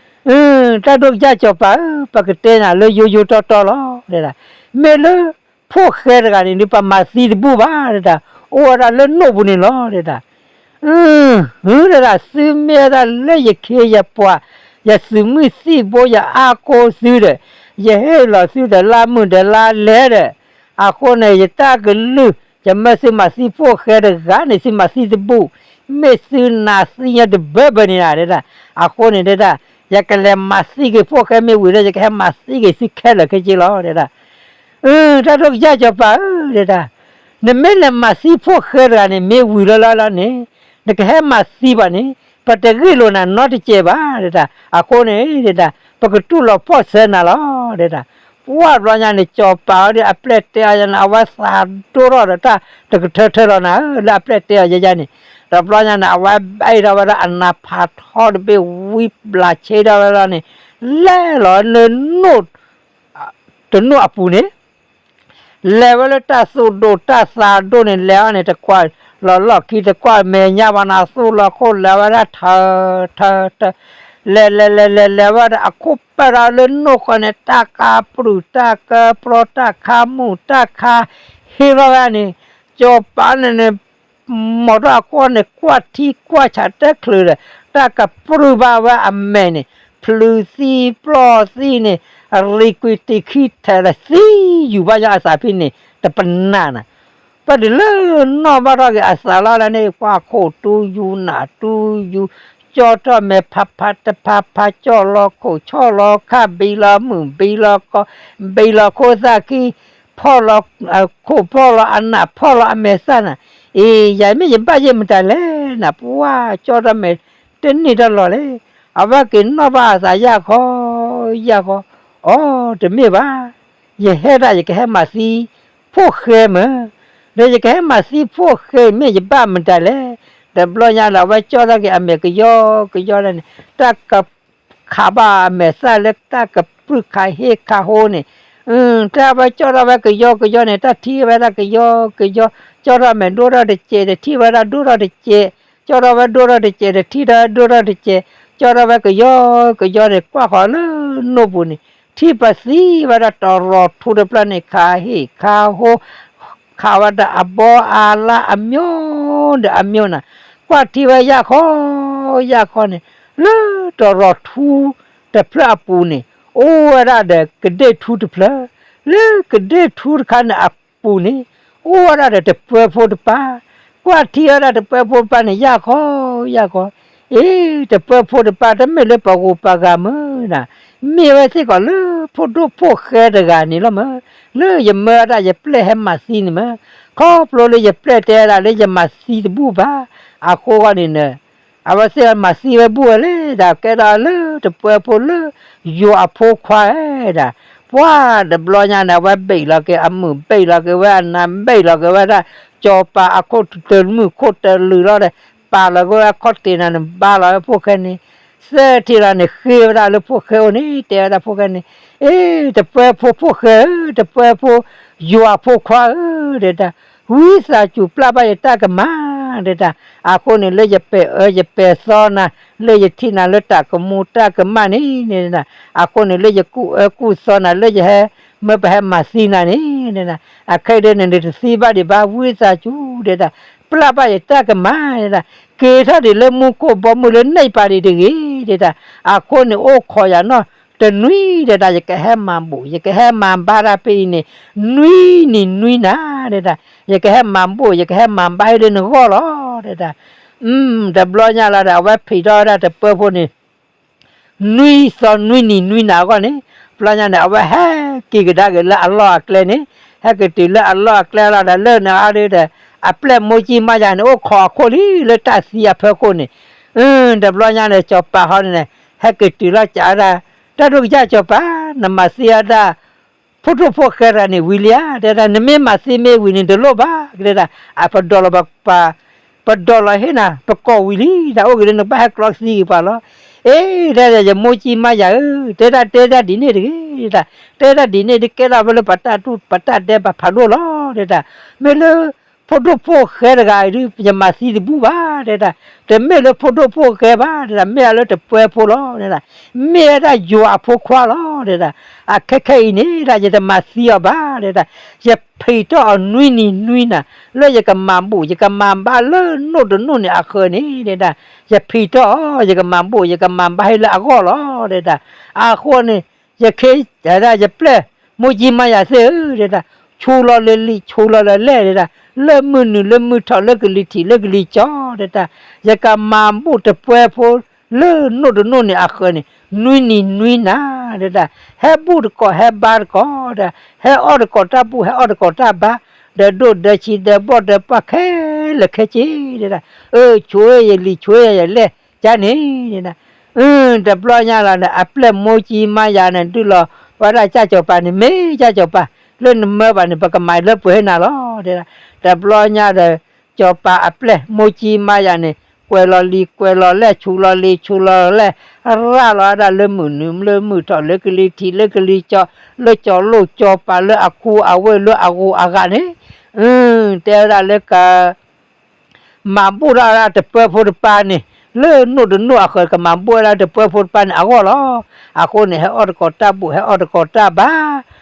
ဧါ, တၢ်ဒိၣ်ကစၢ်စီၤပၤဧၢ, ပကတဲနၤလၢယိယိတီတီလီၤ, ဒဲဒၣ် မ့ၢ်လၢ ဖိၣ်ဃဲတဂၤန့ၣ်ဒုး ပမၤသံတဘူၣ်ဘၣ်, ဒဲဒၣ် အိၣ်ဝဲဒၣ်လၢနိၣ်ပူၤန့ၣ်လီၤ, ဒဲဒၣ် ဟု ဒဲဒၣ် သုမ့ၢ်ဝဲဒၣ်လၢယခ့ယပှၤ, ယသုးမုၢ်သံၣ်ဘိ ယအါကိးသုဒီး ယဟ့ၣ်လီၤသုဒီးလါမုၢ်ဒီးလါလဲဒီး, အဃိန့ၣ် ယတၢ်ကလုၢ် ယမၢသုမၤသံဖိၣ်ဃဲတဂၤန့ၣ် သုမၤသံတဘူၣ်, မ့ၢ်သုနၤသံညါတဘၢဘၢန့ၣ်ဒၣ်, ဒဲဒၣ် အဃိန့ၣ် ဒဲဒၣ် ယကလဲၤမၤသံက့ၤဖိၣ်ဃဲမ့ၢ်ဝံၤဒီး ယကဟဲမၤသံက့ၤသုခဲလၢာ်ခဲဆ့လီၤ, ဒဲဒၣ် တၢ်ဒိၣ်ကစၢ်စီၤပၤဧၢ, ဒဲဒၣ် နမ့ၢ်လဲၤမၤသံဖိၣ်ဃဲတဂၤန့ၣ် မ့ၢ်ဝံၤလီၤလီၤလီၤန့ၣ် နကဟဲမၤသံဘၣ်န့ၣ် ပတဂ့ၢ်လိာ်နၤနီတစဲးဘၣ်, ဒဲဒၣ် အဃိန့ၣ် ဒဲဒၣ် ပကတူၢ်လိာ်ဖီၣ်ဆၢနၤလီၤ, ဒဲဒၣ် ပှၢ်ဘျီညါန့ၣ် စီၤပၤအီၤဒီး အပျဲၢ်တဲအီၤညါန့ၣ် အဝဲသးဒိၣ်ထီၣ်ဒီးတၢ်တကထၢထၢလီၤနၤဧၢ, လၢအပျဲၢ်တဲအီၤယဲယဲန့ၣ်, ဒီးဘျီညါန့ၣ် အဝဲဘၣ်အ့ၣ်ထီၣ်ဝဲဒၣ်အနးဖးထီတဘ့ၣ်ဝံၤဘျးဆ့ထီၣ်ဝဲလီၤန့ၣ်, လဲၤလီၤလၢနိၣ် တနိၣ်အပူၤန့ၣ် လဲၤဝဲလၢတၢ်သူၣ်ဒိၣ်တၢ်သးဒိၣ်န့ၣ် လဲၤအီၤန့ၣ် တကွၢ်လီၤလီၢ်ခံ တကွၢ်မဲာ်ညါဘၣ်နၤ သူၣ်လီၤခိၣ်လဲၤဝဲဒၣ်ထၢ ထၢ ထၢ လဲၤလဲၤလဲၤလဲၤလဲၤဝဲဒီး အခိၣ်ပၢၢ်ဒီးလၢနိၣ်ဃီန့ၣ် တၢ်ကါပြူၤ တၢ်ကါပြီ တၢ်ခါမူၣ် တၢ်ခါဟ့ၣ်ဘၣ်ဝဲန့ၣ် စီၤပၤန့ၣ်န့ၣ် မီၤထီၣ်အခိၣ်န့ၣ် ကွၢ်ထံကွၢ်ဆးတချုးဒီး တၢ်ကပြုၢ်ဘၣ်ဝဲအမဲာ်န့ၣ် ဖျုးသံပျီၢ်သံန့ၣ် အရံကွံာ်တံၢ်ခံထဲးဒီးသံယူၤဘၣ်ညီအသးဖဲန့ၣ် တပနၢ်နၤ ပတုၤလၢနီၣ်ဘၣ်ထီၣ်က့ၤအသးလီၤလၢန့ၣ် ကွၢ်ခိၣ်တူယူၤနၢ်တူယူၤ ကၠီထီၣ်မဲာ်ဖးဖးတဖးဖး ကၠီလီၤခိၣ်ဆီလီၤခါ ဘံလီၤမုၢ်ဘံလီၤကီ ဘံလီၤခိၣ်သၣ်ခံ ဖီၣ်လီၤ ခိၣ်ဖီၣ်လီၤအနၢ် ဖီၣ်လီၤအမဲာ်သၣ်နၤ, အ့ ယၤမ့ၢ်ယဘၣ်ယဲၢ်မတၤလဲၣ်နၤ ပှၢ်ကၠီထီၣ်မဲာ်တန့ၢ်တၢ်လီၤလဲၣ်, အဝဲက့ၤနီၣ်ဘၣ်အသးယၢ်ခီ ယၢ်ခီ, အိ တမ့ၢ်ဘၣ် ယဟဲဒၣ်ယကဟဲမၤသံ ဖိၣ်ဃဲမၢ်, ဒီးယကဟဲမၤသံဖိၣ်ဃဲမ့ၢ်ယဘၣ်မတၤလဲၣ်, ဒီးဘျီညါဒီး အဝဲကၠီထီၣ်က့ၤအမဲာ်ကယီကယီလၢန့ၣ် တၢ်က ခးဘၣ်အမဲာ်သၣ်လၢတၢ်ကပြုၢ်ခးဟ့ၣ်ခးဟိန့ၣ်, တၢ်ဝဲကၠီထီၣ်ဝဲကယီကယီန့ၣ် တၢ်ထံၣ်ဝဲဒၣ်ကယီကယီ, ကၠီထီၣ်မဲာ်ဒိၣ်ထီၣ်တစဲး တထံၣ်ဝဲဒၣ်ဒိၣ်ထီၣ်တစဲး, ကၠီထီၣ်ဝဲဒိၣ်ထီၣ်တစဲး တထံၣ်ထီၣ်ဒိၣ်ထီၣ်တစဲး, ကၠီထီၣ်ဝဲကယီကယီန့ၣ် ကွၢ်ဃီၤလၢနိၣ်ပူၤန့ၣ် ထံၣ်ပသံဝဲဒၣ်တရီၤထူတဖျၢၣ်န့ၣ် ခးဟ့ၣ်ခးဟိ ခးဝဲဒၣ်အဘီအလါအမျိုးဒီးအမျိုးနၤ, ကွၢ်ထံၣ်ဝဲယၢ်ခီ ယၢ်ခီန့ၣ် လၢတရီၤထူတဖျၢၣ်အပူၤန့ၣ် အိၣ်ဝဲဒၣ်ဒီးကဒ့ၣ်ထူတဖျၢၣ်, လၢကဒ့ၣ်ထူတခါန့ၣ်အပူၤန့ၣ် အိၣ်ဝဲဒၣ်ဒီးတပၢၤဖိတပၢ်, ကွၢ်ထံၣ်ဝဲဒၣ်တပၢၤဖိတပၢ်န့ၣ် ယၢ်ခီ ယၢ်ခီ, အ့ တပၢၤဖိတပၢ် တမ့ၢ်လၢပှၤဂုၤပှၤဂၤမၢ်နၤ, မ့ၢ်ဝဲစ့ၢ်ကီးလၢဖိဒိၣ်ဖိၣ်ဃဲတဂၤန့ၣ်လီၤမၢ်, လၢယမၢဝဲဒၣ်ယပျဲၢ်ဟဲမၤသံန့ၣ်မၢ်, ခီဖျိလၢယပျဲၢ်တဲဝဲဒၣ်လၢယမၤသံတဘူၣ်ဘၣ်, အဃိဂီၢ်န့ၣ် အဝဲသ့ၣ်မၤသံဝဲဘူၣ်ဝဲလဲၣ်ဒၣ် ကဲထီၣ်လၢတပၢၤဖိလၢ ယွၤအဖိခွါဝဲဒၣ်, ပှၢ်တဘျီညါန့ၣ် အဝဲဘ့ၣ်လီၤက့ၤအမုၢ် ဘ့ၣ်လီၤက့ၤဝဲအနါ ဘ့ၣ်လီၤက့ၤဝဲဒၣ် စီၤပၤအခိၣ်တလုာ်မုၢ်ခိၣ်တလုာ်လီၤဒီး ပာ်လီၤက့ၤဝဲခီၣ်တံၢ်နၤန့ၣ် ဘါလီၤဝဲဖိၣ်ဃဲန့ၣ်, သၢထံၣ်လီၤန့ၣ် ဃ့ဝဲဒၣ်လၢဖိၣ်ဃဲအိၣ်န့ၣ် တဲဝဲဒၣ်ဖိၣ်ဃဲန့ၣ်, အ့ တပၢၤဖိဖိၣ်ဃဲဧၢ တပၢၤဖိ ယွၤဖိခွါဧၢ ဒဲဒၣ်, ဝံသးစူၤပျၢ်ဘၣ်ယတၢ်ကမၣ် ဒဲဒၣ်, အဃိန့ၣ် လၢယပဲာ်အၢယပဲာ်သီနၤ လၢယထံၣ်နၤလၢတၢ်ကမူတၢ်ကမၣ်န့ၣ် ဒဲဒၣ်, အဃိန့ၣ် လၢယကူၣ်အၢကူၣ်သီနၤ လၢယဟဲ မ့ၢ်ပဟဲမၤသံနၤန့ၣ် တဲဒၣ် အခဲအံၤဒ်န့ၣ် နတသံဘၣ်ဒံးဘၣ် ဝံသးစူၤ တဲဒၣ် ပျၢ်ဘၣ်ယတၢ်ကမၣ် တဲဒၣ် က့ၤထီၣ်ဒံးလၢမူခိၣ်ဘီမုၢ်လၢနံၣ်ပၤဒံးတဂ့ၤ တဲဒၣ် အဃိန့ၣ် အိၣ်ခိးယၤနီၢ်တနွံ တဲဒၣ် ယကဟဲမၤဘူၣ် ယကဟဲမၤဘါတၢ်ဖဲအံၤန့ၣ် နွံနံၤနွံနၤ တဲဒၣ် ယကဟဲမၤဘူၣ် ယကဟဲမၤဘါဟဲလၢနဂီၢ်လီၤ တဲဒၣ် တဘျီညါလီၤဒီး အဝဲဖံးထီၣ်ဝဲဒၣ်တပၢဖိန့ၣ် နွံသီနွံနံၤနွံနၤအဂီၢ်န့ၣ် တဘျီညါန့ၣ် အဝဲဟဲက့ၤကဒါက့ၤလၢအလီၢ်အကျဲန့ၣ် ဟဲက့ၤတုၤလၢအလီၢ်အကျဲလီၤဒီး လၢန့ၣ်အါဒုဒီး အပျဲၢ်မိၢ်ကၠံမါယၤန့ၣ် အိၣ်ခိးအခိၣ်လံ လၢတၢ်သံအဖၢခိၣ်န့ၣ် တဘျီညါန့ၣ် စီၤပၤဟီန့ၣ် ဟဲက့ၤတုၤလီၤကးဝဲဒၣ် တၢ်ဒိၣ်ကစၢ်စီၤပၤ နမၤသံအဒၣ် ဖိဒိၣ်ဖိၣ်ဃဲတဂၤန့ၣ်ဝံၤလံဧါ တဲဒၣ် နမ့ၢ်မၤသံမ့ၢ်ဝံၤန့ၣ် တလိၣ်ဘၣ် တဲဒၣ် အပဒီးလီၤပပာ် ပဒီးလီၤဟ့ၣ်နၤ ပကိးဝံၤလံ တၢ်အိၣ်ဂ့ၤလၢနကဘၣ်ဟဲကျီသံက့ၤပှၤလီၤ အ့ တဲဒၣ် ယမိၢ်ကၠံမါယၤဧၢ တဲဒၣ် တဲဒၣ်ဒ်န့ၣ်တဂ့ၤ တဲဒၣ် တဲဒၣ်ဒ်န့ၣ် တကဲထီၣ်ဝဲလၢပတၢ်တူၢ် ပတၢ်ဒဲးဘးဖးဒိၣ်လီၤ တဲဒၣ် မ့ၢ်လၢ ဖိဒိၣ်ဖိၣ်ဃဲတဂၤအံၤဒု ယမၤသံတဘူၣ်ဘၣ် တဲဒၣ် တမ့ၢ်လၢဖိဒိၣ်ဖိၣ်ဃဲဘၣ် တဲဒၣ် မ့ၢ်အလၢတပၢဖိလီၤ တဲဒၣ် မ့ၢ်ဝဲဒၣ်ယွၤအဖိခွါလီၤ တဲဒၣ် အခဲခဲအံၤန့ၣ်ဒၣ် ယတမၤသံအီၤဘၣ် တဲဒၣ် ယဖံးထီၣ်အီၤနွံနံၤနွံနၤ လၢယကမၤဘူၣ် ယကမၤဘါလၢနိၣ်တနိၣ်န့ၣ်အဃၢၤန့ၣ် တဲဒၣ် ယဖံးထီၣ်အီၤ ယကမၤဘူၣ် ယကမၤဘါဟဲလၢအဂီၢ်လီၤ တဲဒၣ် အဃိန့ၣ် ယခ့ တဲဒၣ် ယပျဲၢ်မိၢ်ကၠံမါယၤသ့ၣ်ဧၢ တဲဒၣ် ဆူလီၤလၢလံာ် ဆူလီၤလၢလဲၢ် တဲဒၣ် လၢမုၢ်နုာ်လၢမုၢ်ထီၣ် လၢကလံၤထံးလၢကလံၤကၠီ တဲဒၣ် ယကမၤဘူၣ်တပၢဖိ လၢနိၣ်တနိၣ်န့ၣ်အဃၢၤန့ၣ် နွံနံၤနွံနၤ တဲဒၣ် ဟဲဘူၣ်တကိး ဟဲဘါတကိး တဲဒၣ် ဟဲအီၣ်တကိးတၢ်ဘူၣ် ဟဲအီၣ်တကိးတၢ်ဘါ ဒီးဒိၣ်ဒီးဆံး ဒီးဘီၣ်ဒီးပှၢ်ခဲလၢာ်ခဲဆ့ တဲဒၣ် အၢ ဆူယလံာ် ဆူယလဲၢ် ကန့ၣ် တဲဒၣ် တဘျီညါလီၤဒီး အပျဲၢ်မိၢ်ကၠံမါယၤန့ၣ် ဒုးလီၤဝဲဒၣ်ကၢ်စီၤပၤန့ၣ် မ့ၢ်ကၢ်စီၤပၤ လၢနမၢဘၣ်န့ၣ် ပကမၤလၢပှဲၤဟ့ၣ်နၤလီၤ တဲဒၣ် တဘျီညါဒီး စီၤပၤအပျဲၢ်မိၢ်ကၠံမါယၤန့ၣ် ကွဲးလီၤလံာ်ကွဲးလီၤလဲၢ် ဆူလီၤလံာ်ဆူလီၤလဲၢ် ရၤလီၤဝဲဒၣ်လၢမုၢ်နုာ်လၢမုၢ်ထီၣ် လၢကလံၤထံးလၢကလံၤကၠီ လၢကၠီၤလိၣ်ကၠီၤပၤလၢအခူအဝ့ၢ်လၢအဂုၤအဂၤန့ၣ် တဲဝဲဒၣ်လၢက မၤဘူၣ်ထီၣ်ဝဲဒၣ်တပၢဖိတပၤန့ၣ် လၢနိၣ်တနိၣ်အဃၢၤ ကမၤဘူၣ်ဝဲဒၣ်တပၢဖိတပၤန့ၣ်အဂီၢ်လီၤ. အဃိန့ၣ် ဟဲအီၣ်တကိးတၢ်ဘူၣ် ဟဲအီၣ်တကိးတၢ်ဘါ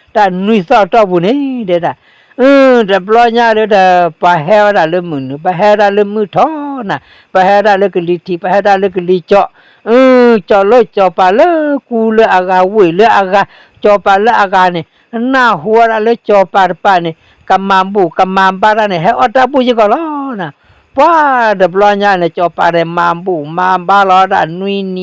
တၢ်နွံသီအတီၢ်ပူၤန့ၣ် တဲဒၣ် တဘျီညါဒီး ပှၤဟဲဝဲဒၣ်လၢမုၢ်နုာ် ပှၤဟဲဝဲဒၣ်လၢမုၢ်ထီၣ်နၤ ပှၤဟဲဝဲဒၣ်လၢကလံၤထံး ပှၤဟဲဝဲဒၣ်လၢကလံၤကၠီ ကၠီၤလိၣ်ကၠီၤပၤလၢကူလၢအဂၤ ဝ့ၢ်လၢအဂၤ ကၠီၤပၤလၢအဂၤန့ၣ် နၢ်ဟူဝဲဒၣ်လၢကၠီၤပၤတပၤန့ၣ် ကမၤဘူၣ်ကမၤဘါတၢ်န့ၣ် ဟဲအီၣ်တၢ်ဘူၣ်စ့ၢ်ကီးလီၤ. ပှၤတဘျီညါန့ၣ် ကၠီၤပၤန့ၣ် မၤဘူၣ်မၤဘါလီၤဝဲဒၣ်နွံနံၤနွံ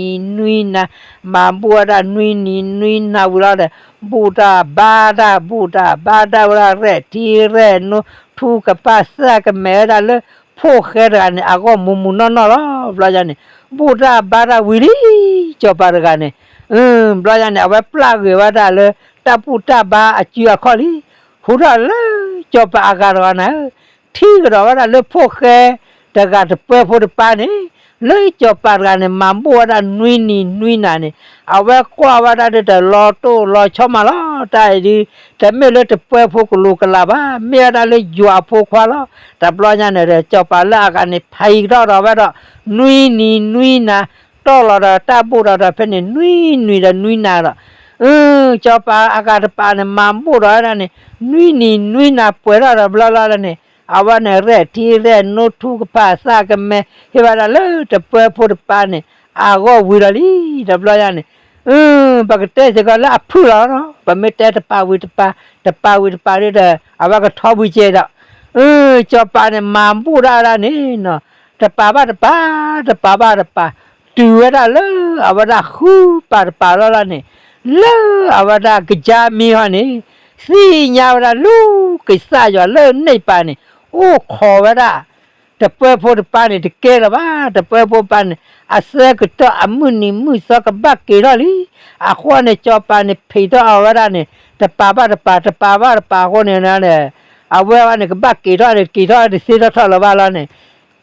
နၤ မၤဘူၣ်ဝဲဒၣ်နွံနံၤနွံနၤဝံၤလီၤဒီး ဘူၣ်တၢ်ဘါတၢ် ဘူၣ်တၢ်ဘါတၢ်ဝဲဒၣ် ရဲၣ်ထံရဲၣ်နိ ထူကပၢ်သၣ်ကမဲာ်ဝဲဒၣ်လၢ ဖိၣ်ဃဲတဂၤန့ၣ် အဂီၢ်မူးမူးနီၢ်နီၢ်လီၤ. တဘျီညါန့ၣ် ဘူၣ်တၢ်ဘါတၢ်ဝံၤလံ ကၠီၤပၤတဂၤန့ၣ် တဘျီညါန့ၣ် အဝဲပျၢ်ဂ့ၤဝဲဒၣ်လၢ တၢ်ဘူၣ်တၢ်ဘါအစုအခီၣ်လံ ဟူထီၣ်လၢကၠီၤပၤအဂၤတဂၤန့ၣ် ထံၣ်ကဒီးဝဲဒၣ်လၢဖိၣ်ဃဲတဂၤတပၢဖိတပၤန့ၣ် လၢကၠီၤပၤတဂၤန့ၣ် မၤဘူၣ်ဝဲဒၣ်နွံနံၤနွံနၤန့ၣ် အဝဲကွၢ်ဝဲဒၣ်ဒ်တၢ်လီၤတိၢ်လီၤဆီမးလီၤ. တၢ်အံၤဒုး တမ့ၢ်လၢတပၢဖိကလူးကလးဘၣ် မ့ၢ်ဝဲဒၣ်လၢယွၤအဖိခွါလီၤ. တဘျီညါန့ၣ်ဒီး ကၠီၤပၤလၢအဂၤန့ၣ် ဖံးကဒီးဝဲဒီး နွံနံၤနွံနၤ တီၢ်လီၤဒီးတၢ်ဘူၣ်ဒီးဒီးဖဲန့ၣ် နွံနံၤဒီးနွံနၤဒီး ကၠီၤပၤအဂၤတပၤန့ၣ် မၤဘူၣ်ဒီးဝဲဒၣ်န့ၣ် နွံနံၤနွံနၤပှဲၤထီၣ်ဒီးဘျီလီၤန့ၣ် အဝဲန့ၣ်ရဲၣ်ထံရဲၣ်နိထူကဖၣ်သၣ်ကမဲာ် ဟ့ၣ်ဝဲဒၣ်လၢတပၢဖိတပၤန့ၣ် အဂီၢ်ဝံၤဒီးလံ တဘျီညါန့ၣ် ပကတဲစ့ၢ်ကီးလၢအဖုၣ်လီၤနီၤ ပမ့ၢ်တဲတပၤဝံၤတပၤ တပၤဝံၤတပၤဒီး အဝဲကထီဘှံးကဲဒီး ကၠီၤပၤန့ၣ် မၤဘူၣ်ဒၣ်ဝဲဒၣ်န့ၣ်နီၤ တပၤဘၣ်တပၤ တပၤဘၣ်တပၤ တုၤဝဲဒၣ်လၢအဝဲဒၣ်ဃုပၤတပၤလီၤလီၤန့ၣ် လၢအဝဲဒၣ်ကစၢ်မ့ၢ်ဟီန့ၣ် သ့ၣ်ညါဝဲဒၣ်လၢကစၢ်ယွၤလၢန့ၢ်ပၤန့ၣ် အိၣ်ခိးဝဲဒၣ် တပၢဖိတပၤန့ၣ် တကဲလၢၤဘၣ် တပၢဖိတပၤန့ၣ် အဆၢကတီၢ်အမုၢ်နံၤမုၢ်သီကဘၣ်က့ၤထီၣ်လံ အဃိန့ၣ် ကၠီၤပၤန့ၣ် ဖံးထီၣ်အီၤဝဲဒၣ်န့ၣ် တပၤဘၣ်တပၤ တပၤဘၣ်တပၤအဃိန့ၣ် အဝဲဝဲန့ၣ် ကဘၣ်က့ၤထီၣ်န့ၣ် က့ၤထီၣ်တသ့ထီၣ်ထီၣ်လၢၤဘၣ်လီၤန့ၣ်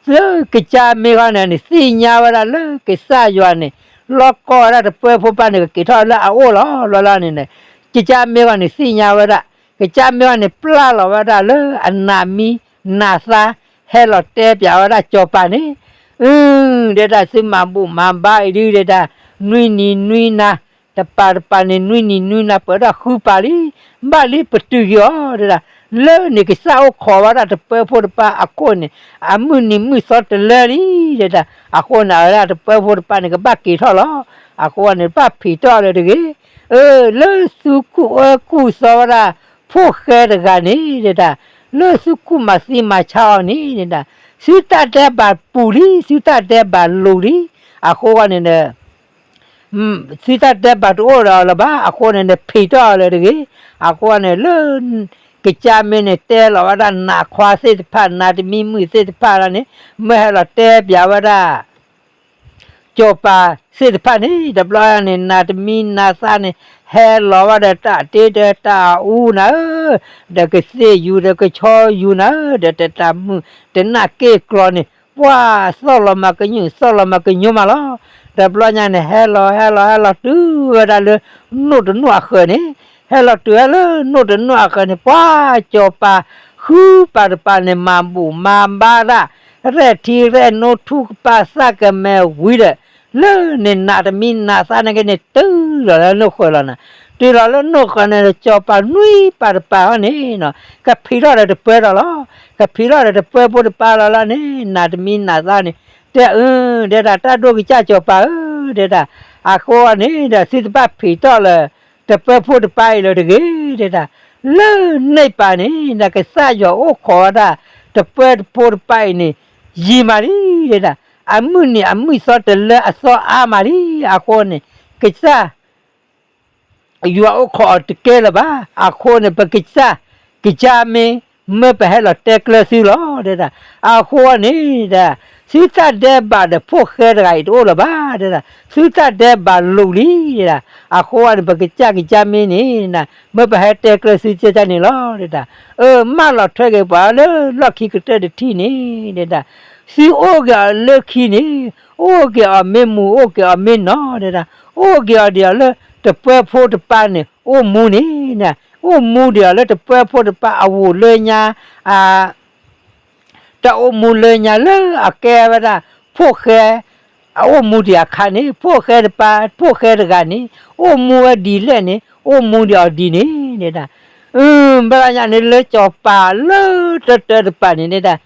သုကစၢ်မ့ၢ်ဂီၢ်န့ၣ်န့ၣ် သ့ၣ်ညါဝဲဒၣ်လၢကစၢ်ယွၤန့ၣ် လီၢ်ကီၢ်ဝဲဒၣ်တပၢဖိပၤန့ၣ် ကက့ၤထီၣ်လၢအအိၣ်လီၤ ဘျီလီၤန့ၣ်န့ၣ် ကစၢ်မ့ၢ်ဂီၢ်န့ၣ် သ့ၣ်ညါဝဲဒၣ် ကစၢ်မ့ၢ်ဂီၢ်န့ၣ် ပျၢ်လီၤဝဲဒၣ်လၢအနးမံနးသါ ဟဲလီၤတဲပၠးဝဲဒၣ်ကၠီၤပၤန့ၣ် အၢ ဒဲဒၣ်သုမၤဘူၣ်မၤဘါအံၤဒုဒဲဒၣ် နွံနံၤနွံနၤ တပၤတပၤန့ၣ် နွံနံၤနွံနၤ ပှဲၤထီၣ်ဃုပၤလံ ဘၣ်လံပတုာ်က့ၤအီၤ တဲဒၣ်, လၢန့ၣ်ကစၢ်အိၣ်ခိးဝဲဒၣ်တပၢဖိတပၢ်အခိၣ်န့ၣ် အမုၢ်နံၤမုၢ်သီတလၢလံ တဲဒၣ်, အဃိန့ၣ် အဝဲဒၣ်တပၢဖိတပၢ်န့ၣ် ကဘၣ်က့ၤထီၣ်လီၤ. အဃိန့ၣ် ဘၣ်ဖံးထီၣ်လၢတဂ့ၤ, အၢ လၢသုကူၣ်အၢကူၣ်သီဝဲဒၣ် ဖိၣ်ဃဲတဂၤန့ၣ် တဲဒၣ်, လၢသုကူၣ်မၤသံမၤဆါအီၤန့ၣ် တဲဒၣ်, သုတၢ်ဒဲးဘးပူၤလံ သုတၢ်ဒဲးဘးလိၤလံ, အဃိန့ၣ်ဒီး သုတၢ်ဒဲးဘးတအိၣ်ဒီးအီၤလၢၤဘၣ်, အဃိန့ၣ်ဒီး ဖံးထီၣ်အီၤလၢၤတဂ့ၤ, အဃိန့ၣ်လၢ ကစၢ်မ့ၢ်န့ၣ် တဲလီၤဝဲဒၣ်နးခွါသ့ၣ်တဖၣ် နးတမံမုၣ်သ့ၣ်တဖၣ်လၢန့ၣ် မၢဟဲလီၤတဲပၠးဝဲဒၣ် စီၤပၤသ့ၣ်တဖၣ်န့ၣ် တဘျီန့ၣ် နးတမံနးသးန့ၣ် ဟဲလီၤဝဲဒီးတၢ်တ့ဒီးတၢ်အူနၤဧၢ, ဒီးကသ့ၣ်ယူၤဒီးကဆီယူၤနၤဧၢ, ဒီးတတးမုာ်တနၢ်က့ၢ်ကျီၤန့ၣ် ပှၤသီၣ်လီၤမၤကညူၣ် သီၣ်လီၤမၤကညိမးလီၤ. တဘျီညါန့ၣ် ဟဲလီၤ ဟဲလီၤ ဟဲလီၤတုၤဝဲဒၣ်လၢ နိၣ်တနိၣ်အဃၢၤန့ၣ်, ဟဲလီၤတုၤဝဲလၢ နိၣ်တနိၣ်အဃၢၤန့ၣ် ပှၤစီၤပၤ ဃုပၤတပၤန့ၣ် မၤဘူၣ်မၤဘါဒၣ် ရဲၣ်ထံရဲၣ်နိထူကပၢ်သၣ်ကမဲဝံၤဒီး လၢန့ၣ်နးတမံနးသးန့ၣ်က့န့ၣ် တုၤလီၤလၢနိၣ်ဃၢၤလီၤနၤ, တုၤလီၤလၢနိၣ်ဃၢၤန့ၣ် စီၤပၤနွံပၤတပၤအီၤန့ၣ် ကဖံးထီၣ်ဒီးတပၢဒီးလီၤ, ကဖံးထီၣ်ဒီးတပၢဖိတပၤလီၤလၢန့ၣ် နးတမံနးသးန့ၣ်, တဲအၢ တဲဒၣ် တၢ်ဒိၣ်ကစၢ်စီၤပၤဧၢ တဲဒၣ်, အဃိန့ၣ်ဒီး သုတဘၣ်ဖံးထီၣ်လၢ တပၢဖိတပၤအံၤလၢၤတဂ့ၤ တဲဒၣ်, လၢန့ၣ်ပၤန့ၣ် ကစၢ်ယွၤအိၣ်ခိးဝဲဒၣ် တပၢဖိတပၤအံၤန့ၣ် ယံာ်မးလံ တဲဒၣ်, အမုၢ်နံၤအမုၢ်သီတလၢအသီအါမးလံ, အဃိန့ၣ် ကစၢ် ယွၤအိၣ်ခိးအီၤတကဲလၢၤဘၣ်, အဃိန့ၣ် ပကစၢ် ကစၢ်မ့ၢ် မၢပဟဲလီၤတဲကျၢၤသုလီၤ တဲဒၣ်, အဃိန့ၣ်ဒီး သုတၢ်ဒဲးဘးဒီးဖိၣ်ဃဲတဂၤအံၤတအိၣ်လၢၤဘၣ် တဲဒၣ်, သုတၢ်ဒဲးဘးလိၤလံ တဲဒၣ်, အဃိန့ၣ် ပကစၢ်ကစၢ်မ့ၢ်န့ၣ် မၢပဟဲတဲကျၢၤသုကဲန့ၣ်လီၤ တဲဒၣ်, အၢ မၢလီၤထွဲက့ၤပှၤလၢလီၢ်ခံကတၢၢ်တထံၣ်န့ၣ် တဲဒၣ်, သုအိၣ်က့ၤအီၤလၢခံန့ၣ် အိၣ်က့ၤအီၤမ့ၢ်မူ အိၣ်က့ၤအီၤမ့ၢ်နီၤ တဲဒၣ်, အိၣ်က့ၤအီၤဒံးအီၤလၢတပၢဖိတပၤန့ၣ် အိၣ်မူန့ၣ်, အိၣ်မူဒံးအီၤလၢတပၢဖိတပၤအဝိာ်လၢညါ အ တၢ်အိၣ်မူလၢညါလၢအကဲဝဲဒၣ် ဖိၣ်ဃဲ အအိၣ်မူဒံးအခါန့ၣ် ဖိၣ်ဃဲတပၤ ဖိၣ်ဃဲတဂၤန့ၣ် အိၣ်မူဝဲဒ်လဲၣ်န့ၣ် အိၣ်မူဒံးအီၤဒ်န့ၣ် တဲဒၣ်, ဘၣ်ညါန့ၣ်လၢစီၤပၤလၢတၢတၢတပၤန့ၣ် တဲဒၣ်,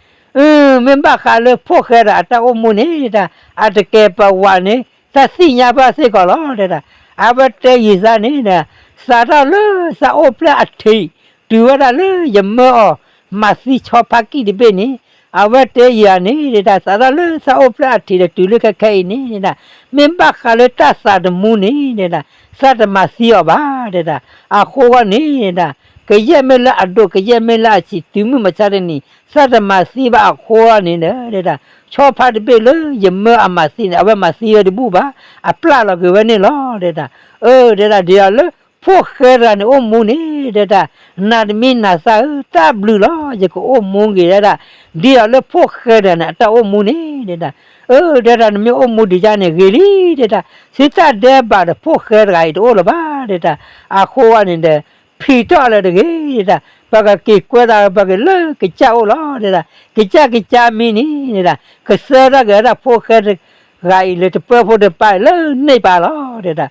မ့ၢ်ဘၣ်ဃးလၢဖိၣ်ဃဲဒီးအတၢ်အိၣ်မူန့ၣ် တဲဒၣ်, အတကဲပဝးန့ၣ် တၢ်သ့ၣ်ညါဘၣ်စ့ၢ်ကီးလီၤ တဲဒၣ်, အဝဲတဲယံာ်သးန့ၣ်ဒီး စးထီၣ်လၢသးအိၣ်ဖျဲၣ်အထံး တုၤဝဲဒၣ်လၢယမၢအီၤ မၤသံဆီဖါကံၢ်တဘ့ၣ်န့ၣ်, အဝဲတဲယံာ်န့ၣ် တဲဒၣ် စးထီၣ်လၢသးအိၣ်ဖျဲၣ်အထံးဒီးတုၤလၢခဲခဲအံၤန့ၣ် တဲဒၣ်, မ့ၢ်ဘၣ်ဃးလၢတၢ်သးတမူန့ၣ် တဲဒၣ်, သးတမၤသံအီၤဘၣ် တဲဒၣ်, အဃိဂီၢ်န့ၣ် တဲဒၣ်, ကယဲၢ်မ့ၢ်လၢအဒိၣ် ကယဲၢ်မ့ၢ်လၢအဆံး တုၤမုၢ်မဆါတနံၤ သးတမၤသံဘၣ်အဃိန့ၣ်ဒီး တဲဒၣ်, ဆီဖါတဘ့ၣ်လၢယမၢအမၤသံန့ၣ် အဝဲမၤသံဝဲတဘူၣ်ဘၣ်, အပျၢ်လီၤက့ၤဝဲန့ၣ်လီၤ တဲဒၣ်, အၢ တဲဒၣ် ဒ်အီၤလၢ ဖိၣ်ဃဲတဂၤန့ၣ်အိၣ်မူန့ၣ် တဲဒၣ်, နးတမံနးသးဧၢ တၢ်ဘျုးလီၤ ယကအိၣ်မူက့ၤတဲဒၣ်, ဒ်အီၤလၢဖိၣ်ဃဲတဂၤန့ၣ် အတၢ်အိၣ်မူန့ၣ် တဲဒၣ်, အၢ တဲဒၣ် နမ့ၢ်အိၣ်မူဒ်ယါန့ၣ်ဂ့ၤလံ တဲဒၣ်, သုတၢ်ဒဲးဘးဒီးဖိၣ်ဃဲတဂၤအံၤတအိၣ်လၢၤဘၣ် တဲဒၣ်, အဃိဂီၢ်န့ၣ်ဒီး ဖံးထီၣ်လၢၤတဂ့ၤ တဲဒၣ်, ပကက့ၤကွဲဒၣ်ပက့ၤလၢကစၢ်အိၣ်လီၤ တဲဒၣ်, ကစၢ်ကစၢ်မ့ၢ်န့ၣ် တဲဒၣ်, ကစၢ်ဒၣ်က့ၤဝဲဒၣ်ဖိၣ်ဃဲတဂၤအံၤလၢတပၢဖိတပၤအံၤလၢန့ၣ်ပၤလီၤ တဲဒၣ်,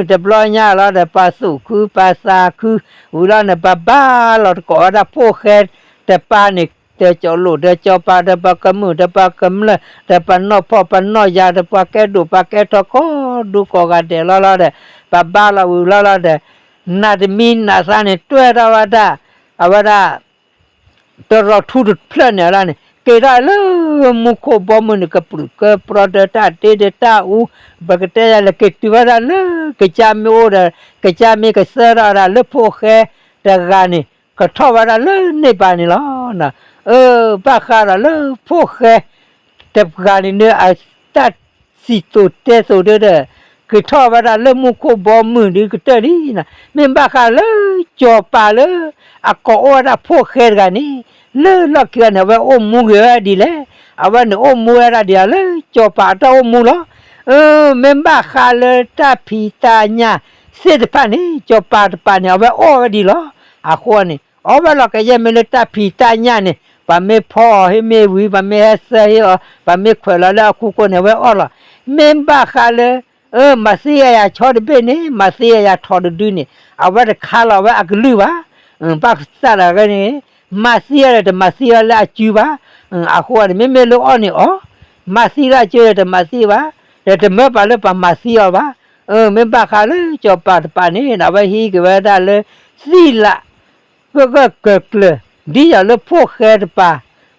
တဘျီညါလီၤဒီး ပှၤသူၣ်ခုပှၤသးခု ဝံၤလီၤန့ၣ် ပှၤဘါလီၤတကိးဝဲဒၣ်ဖိၣ်ဃဲတပၤန့ၣ် ဒီးကၠီၤလိာ်ဒီးကၠီၤပၤ ဒီးပှၤကမုာ် ဒီးပှၤကမျၢၢ် ဒီးပှၤနီၢ်ဖီၣ်ပှၤနီၢ်ယၤ ဒီးပှၤကဲဒိၣ်ပှၤကဲထီၣ်ကိးဒူကိးဂၤဒဲးလီၤလီၤဒီး ပှၤဘါလီၤဝံၤလီၤလီၤဒီး နးတမံနးသးန့ၣ် တွဲၢ်ထီၣ်ဝဲဒၣ် အဝဲဒၣ် တရီၤထူတဖျၢၣ်န့ၣ်လီၤန့ၣ် က့ၤထီၣ်လၢမူခိၣ်ဘီမုၢ်န့ၣ် ကပြုၢ်ကပြီဒီးတၢ်တ့ဒီးတၢ်အူ ပကတဲယၤလၢက့ၤတုၤဝဲဒၣ်လၢကစၢ်မ့ၢ်အိၣ်ဒီး ကစၢ်မ့ၢ်ကစၢ်ထီၣ်ဝဲဒၣ်လၢဖိၣ်ဃဲတဂၤန့ၣ် ကထီၣ်ဝဲဒၣ်လၢန့ၣ်ပၤန့ၣ်လီၤ. အၢ ဘၣ်ဃးဒီးလၢဖိၣ်ဃဲ တဂၤန့ၣ်ဒီး အတၢ်စံၣ်စိၤတဲစိၤဒၣ်ဒီး က့ၤထီၣ်ဝဲဒၣ်လၢမူခိၣ်ဘီမုၢ်ဒုးကတၢၢ်လံနီၤ, မ့ၢ်ဘၣ်ဃးလၢစီၤပၤလၢ အကိးအိၣ်ဝဲဒၣ်ဖိၣ်ဃဲတဂၤန့ၣ် လၢလီၢ်ခံဂၤန့ၣ် အဝဲအိၣ်မူဂ့ၤဝဲဒ်လဲၣ်, အဝဲန့ၣ်အိၣ်မူဝဲဒၣ်ဒ်အီၤလၢစီၤပၤအတၢ်အိၣ်မူလီၤ. အၢ မ့ၢ်ဘၣ်ဃးလၢတၢ်ဖံးတၢ်ညၣ်သ့ၣ်တဖၣ်န့ၣ် စီၤပၤတပၤန့ၣ် အဝဲအီၣ်ဝဲဒ်လီၤ. အဃိန့ၣ် အီၣ်ဝဲလီၤကယဲၢ်မ့ၢ်လၢတၢ်ဖံးတၢ်ညၣ်န့ၣ် ပှၤမ့ၢ်ဖီအီၤဟ့ၣ်မ့ၢ်ဝံၤ ပှၤမ့ၢ်ဟဲစၢဟ့ၣ်အီၤ ပှၤမ့ၢ်ခွဲးလီၤလၢအခူခိၣ်န့ၣ် အဝဲအီၣ်လီၤ. မ့ၢ်ဘၣ်ဃးလၢ မၤသံယၤဆီတဘ့ၣ်န့ၣ် မၤသံယၤထိးတဒုန့ၣ် အဝဲတခါလီၤဝဲအကလုၢ်ဘၣ်. ဘၣ်ဆၣ်ဒီးန့ၣ် မၤသံအီၤဒီးတမၤသံအီၤလၢအစုဘၣ်. အဃိန့ၣ် မ့မ့ၢ်လၢအီၤန့ၣ်အီၤ, မၤသံလၢအစုဒီးတမၤသံဘၣ်, ဒီးတမၢပာ်လၢပှၤမၤသံအီၤဘၣ်. မ့ၢ်ဘၣ်ဃးလၢစီၤပၤတပၤန့ၣ် အဝဲဟံးက့ၤဝဲဒၣ်လၢ သံလး ဂၢၢ်ဂၢၢ်ကျၢၤကျၢၤ ဒ်သိးလၢဖိၣ်ဃဲတပၤ,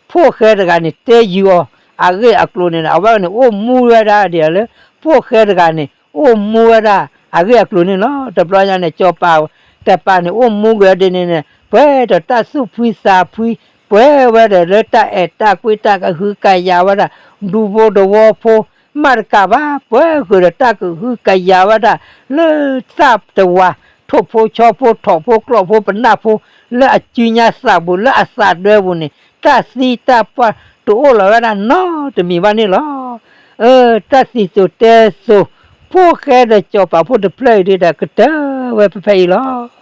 ဖိၣ်ဃဲတဂၤန့ၣ် တဲယုာ်အီၤ အဂ့ၢ်အကျိၤန့ၣ် အဝဲန့ၣ်အိၣ်မူဝဲဒၣ်ဒ်သိးလၢ ဖိၣ်ဃဲတဂၤန့ၣ် အိၣ်မူဝဲဒၣ်အဂ့ၢ်အကျိၤန့ၣ်လီၤ. တဘျီညါန့ၣ် စီၤပၤတပၤန့ၣ် အိၣ်မူက့ၤဒ်န့ၣ်န့ၣ် ပှဲၤဒီးတၢ်သူၣ်ဖှံသးဖှံ, ပှဲၤဝဲဒီးလၢတၢ်အဲၣ်တၢ်ကွံ တၢ်ကဟုကယာ်ဝဲဒၣ် ဒူဖိသဝီဖိ မးတကးဘၣ် ပှဲၤဃုာ်ဒီးတၢ်ကဟုကယာ်ဝဲဒၣ် လၢသးတဝး ထိၣ်ဖိဆီဖိ ထိၣ်ဖိကျီၣ်ဖိ ပနၢ်ဖိ လၢအစုညါသးပူၤ လၢအသးဒွဲပူၤန့ၣ် တၢ်သံတၢ်ပှၢ်တအိၣ်လီၤဝဲဒၣ်နီတမံၤဘၣ်န့ၣ်လီၤ. တၢ်စံၣ်စိၤတဲစိၤ ဖိၣ်ဃဲဒီးစီၤပၤဖိတဖျၢၣ်အံၤဒ်ဒီး ကတၢၢ်ဝဲဖဲဖဲအံၤလီၤ.